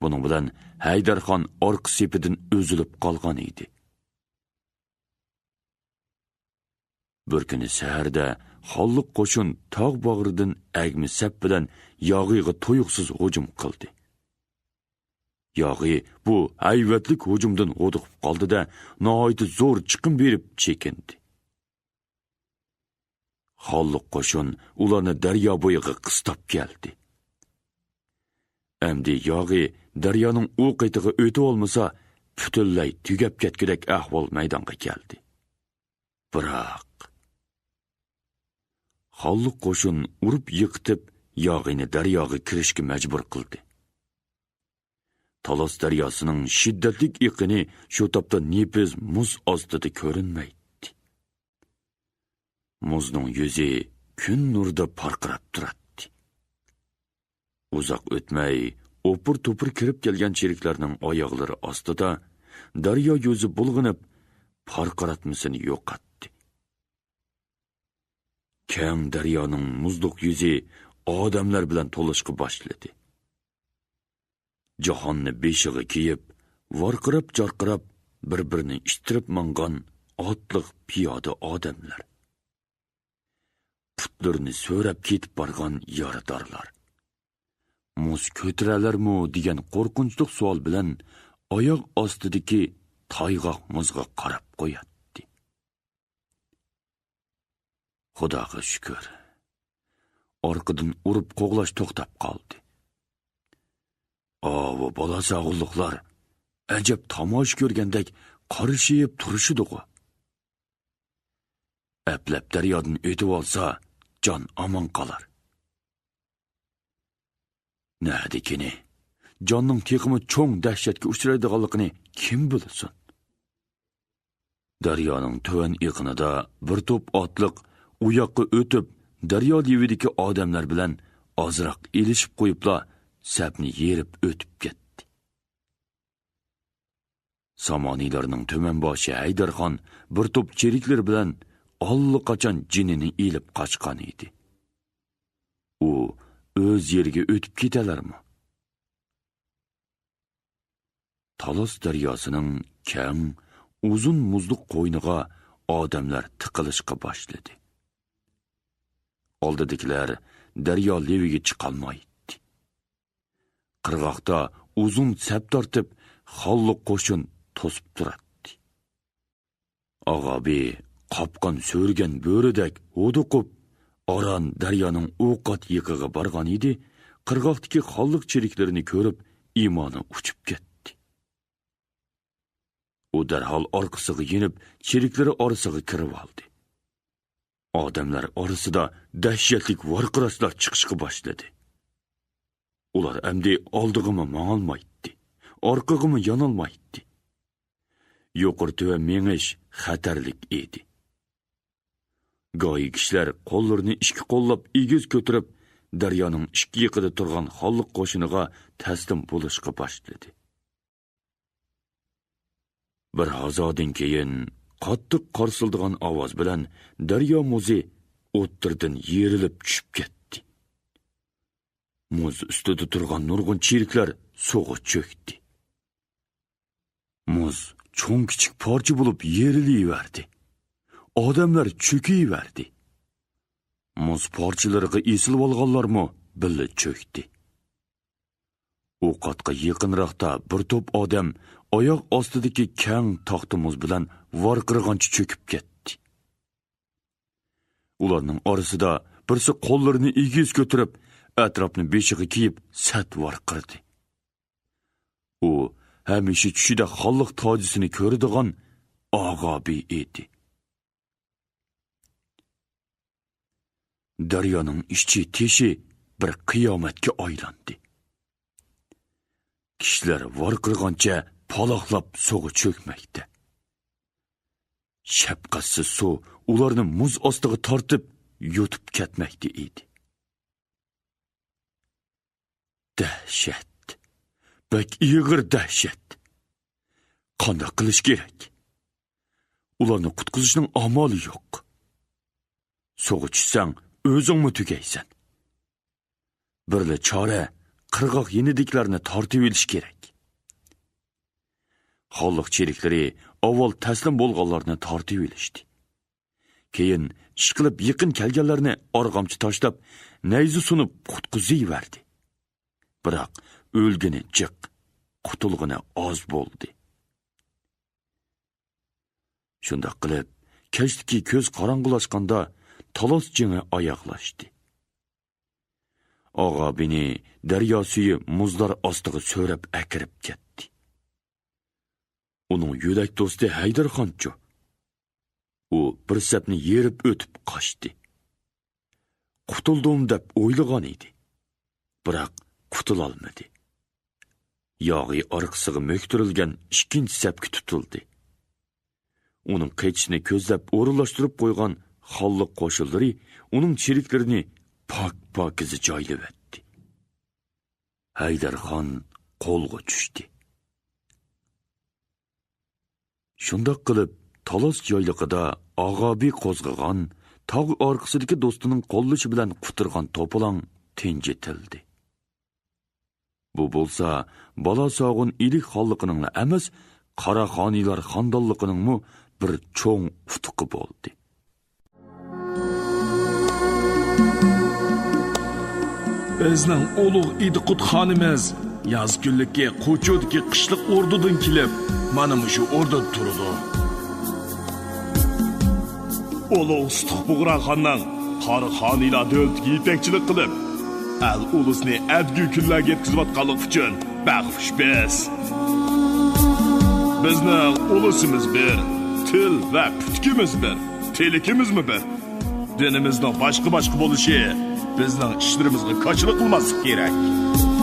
بۇنىڭ بىلەن ھەيدەرخان ئارقا سېپىدىن ئۈزۈلۈپ قالغان ئىدى. بىر كۈنى سەھەردە خانلىق قوشۇن تاغ باغرىدىن ئەگمە سەپ بىلەن ياغىغا تۇيۇقسىز ھۇجۇم قىلدى. ياغى بۇ ھەيۋەتلىك ھۇجۇمدىن ھودۇقۇپ قالدى-دە، ناھايىتى زور چىقىم بېرىپ چېكىندى. خانلىق قوشۇن ئۇلارنى دەريا بويىغا قىستاپ كەلدى. ئەمدى ياغى دەريانىڭ ئۇ قېتىغا ئۆتۈۋالمىسا، پۈتۈنلەي تۈگەپ كەتكۈدەك ئەھۋال مەيدانغا كەلدى. بىراق، خانلىق قوشۇن ئۇرۇپ يىقىتىپ، ياغىنى دەرياغا كىرىشكە مەجبۇر قىلدى. تالاس دەرياسىنىڭ شىددەتلىك ئېقىنى شۇ تاپتا نېپىز مۇز ئاستىدا كۆرۈنمەيتتى. مۇزنىڭ يۈزى كۈن نۇرىدا پارقىراپ تۇراتتى. ئۇزاق ئۆتمەي، ئوپۇر-توپۇر كىرىپ كەلگەن چېرىكلەرنىڭ ئاياغلىرى ئاستىدا دەريا يۈزى بۇلغىنىپ، پارقىراتمىسىنى يوقاتتى. كەڭ دەريانىڭ مۇزلۇق يۈزى ئادەملەر بىلەن تولۇشقا باشلىدى. جاھاننى بېشىغا كىيىپ، ۋارقىراپ-جارقىراپ، بىر-بىرىنى ئىتتىرىپ ماڭغان ئاتلىق پىيادە ئادەملەر. پۇتلىرىنى سۆرەپ كېتىپ بارغان يارىدارلار. مۇز كۆتۈرەلەرمۇ دېگەن قورقۇنچلۇق سوئال بىلەن ئاياغ ئاستىدىكى تايغاق مۇزغا قاراپ قوياتتى. خۇداغا شۈكۈر، ئارقىدىن ئۇرۇپ قوغلاش توختاپ قالدى. ئاۋۇ بالا ساغۇنلۇقلار ئەجەب تاماشا كۆرگەندەك قارىشىپ تۇرۇشىدىغۇ. ئەپلەپ دەريادىن ئۆتۈۋالسا، جان ئامان قالار. نەدىكىنى، جاننىڭ تېخىمۇ چوڭ دەھشەتكە ئۇچرايدىغانلىقىنى كىم بىلسۇن؟ دەريانىڭ تۆۋەن ئېقىنىدا بىر توپ ئاتلىق ئۇ ياققا ئۆتۈپ، دەريا لېۋىدىكى ئادەملەر بىلەن ئازراق ئېلىشىپ قويۇپلا، سەپنى يېرىپ ئۆتۈپ كەتتى. سامانىيلارنىڭ تۆمەن باشى ھەيدەرخان بىر توپ چېرىكلىرى بىلەن ئاللىقاچان جېنىنى ئېلىپ قاچقان ئىدى. ئۇ ئۆز يېرىگە ئۆتۈپ كېتەلەرمۇ؟ تالاس دەرياسىنىڭ كەڭ، ئۇزۇن مۇزلۇق قوينىغا ئادەملەر تىقىلىشقا باشلىدى. ئالدىدىكىلەر دەريا لېۋىگە چىقالمايتتى. قىرغاقتا ئۇزۇن سەپ تارتىپ، خانلىق قوشۇن توسۇپ تۇراتتى. ئاغابى قاپقان سۆرىگەن بۆرىدەك ھودۇقۇپ، ئاران دەريانىڭ ئۇ قات يېقىغا بارغان ئىدى، قىرغاقتىكى خانلىق چېرىكلىرىنى كۆرۈپ، ئىمانى ئۇچۇپ كەتتى. ئۇ دەرھال ئارقىسىغا يېنىپ، چېرىكلىرى ئارىسىغا كىرىۋالدى. ئادەملەر ئارىسىدا دەھشەتلىك ۋارقىراشلار چىقىشقا باشلىدى. ئۇلار ئەمدى ئالدىغىمۇ ماڭالمايتتى، ئارقىغىمۇ يانالمايتتى. يۇقىرى تۆۋەن مېڭىش خەتەرلىك ئىدى. گاھى كىشىلەر قوللىرىنى ئىككى قوللاپ ئېگىز كۆتۈرۈپ، دەريانىڭ ئىككى يېقىدا تۇرغان خانلىق قوشۇنىغا تەسلىم بولۇشقا باشلىدى. بىر ھازادىن كېيىن قاتتىق قارسىلدىغان ئاۋاز بىلەن دەريا مۇزى ئوتتۇرىدىن يېرىلىپ چۈشۈپ كەتتى. مۇز ئۈستىدە تۇرغان نۇرغۇن چېرىكلەر سۇغا چۆكتى. مۇز چوڭ-كىچىك پارچە بولۇپ يېرىلىۋەردى. ئادەملەر چۆكۈۋەردى. مۇز پارچىلىرىغا ئېسىلىۋالغانلارمۇ بىللە چۆكتى. ئۇ قاتقا يېقىنراقتا بىر توپ ئادەم ئاياغ ئاستىدىكى كەڭ تاختا مۇز بىلەن ۋارقىرىغانچە چۆكۈپ كەتتى. ئۇلارنىڭ ئارىسىدا بىرسى قوللىرىنى ئېگىز كۆتۈرۈپ، ئەتراپنى بېشىغا كىيىپ سەت ۋارقىرىدى. ئۇ ھەمىشە چۈشىدە خانلىق تاجىسىنى كۆرىدىغان ئاغابى ئىدى. دەريانىڭ ئىچى تېشى بىر قىيامەتكە ئايلاندى. كىشىلەر ۋارقىرىغانچە پالاقلاپ سۇغا چۆكمەكتە. شەپقەتسىز سۇ ئۇلارنى مۇز ئاستىغا تارتىپ يۇتۇپ كەتمەكتە ئىدى. دەھشەت! بەك ئېغىر دەھشەت! قانداق قىلىش كېرەك؟ ئۇلارنى قۇتقۇزۇشنىڭ ئامالى يوق. سۇغا چۈشسەڭ، ئۆزۈڭمۇ تۈگەيسەن. بىرلا چارە، قىرغاق يېنىدىكىلەرنى تارتىۋېلىش كېرەك. خانلىق چېرىكلىرى ئاۋۋال تەسلىم بولغانلارنى تارتىۋېلىشتى. كېيىن ئىشقىلىپ يېقىن كەلگەنلەرنى ئارغامچا تاشلاپ، نەيزە سۇنۇپ قۇتقۇزۇۋەردى. بىراق ئۆلگىنى جىق، قۇتۇلغىنى ئاز بولدى. شۇنداق قىلىپ، كەچلىكى كۆز قاراڭغۇلاشقاندا تالاس جېڭى ئاياغلاشتى. ئاغابىنى دەريا سۈيى مۇزلار ئاستىغا سۆرەپ ئەكىرىپ كەتتى. ئۇنىڭ يۆلەك دوستى ھەيدەرخانچۇ؟ ئۇ بىر سەپنى يېرىپ ئۆتۈپ قاچتى. قۇتۇلدۇم دەپ ئويلىغان ئىدى. بىراق قۇتۇلالمىدى. ياغى ئارقىسىغا مۆكتۈرۈلگەن ئىككىنچى سەپكە تۇتۇلدى. ئۇنىڭ قېچىشىنى كۆزلەپ ئورۇنلاشتۇرۇپ قويغان خانلىق قوشۇنلىرى ئۇنىڭ چېرىكلىرىنى پاك-پاكىزە جايلىۋەتتى. ھەيدەرخان قولغا چۈشتى. شۇنداق قىلىپ، تالاس يايلىقىدا ئاغابى قوزغىغان، تاغ ئارقىسىدىكى دوستىنىڭ قوللىشى بىلەن قۇتۇرغان توپىلاڭ تىنجىتىلدى. بۇ بولسا بالا ساغۇن ئىلىك خانلىقىنىڭلا ئەمەس، قاراخانىيلار خاندانلىقىنىڭمۇ بىر چوڭ ئۇتۇقى بولدى. بىزنىڭ ئۇلۇغ ئىدىقۇت خانىمىز ياز كۈنلۈكى قوچۇدىكى قىشلىق ئوردىدىن كېلىپ، مانا مۇشۇ ئوردىدا تۇرىدۇ. ئۇلۇغ سۇتۇق بۇغراخاننىڭ قاراخانىيلار دۆلىتىگە يېتەكچىلىك قىلىپ، ئەل ئۇلۇسنى ئەتىگۈ كۈنلەرگە يەتكۈزۈۋاتقانلىقى ئۈچۈن بەخت خۇش بىز. بىزنىڭ ئۇلۇسىمىز بىر، تىل ۋە پۈتۈكىمىز بىر، تىلىكىمىزمۇ بىر. دىنىمىزنىڭ باشقا-باشقا بولۇشى بىزنىڭ ئىشلىرىمىزغا كاچىلىق قىلماسلىقى كېرەك.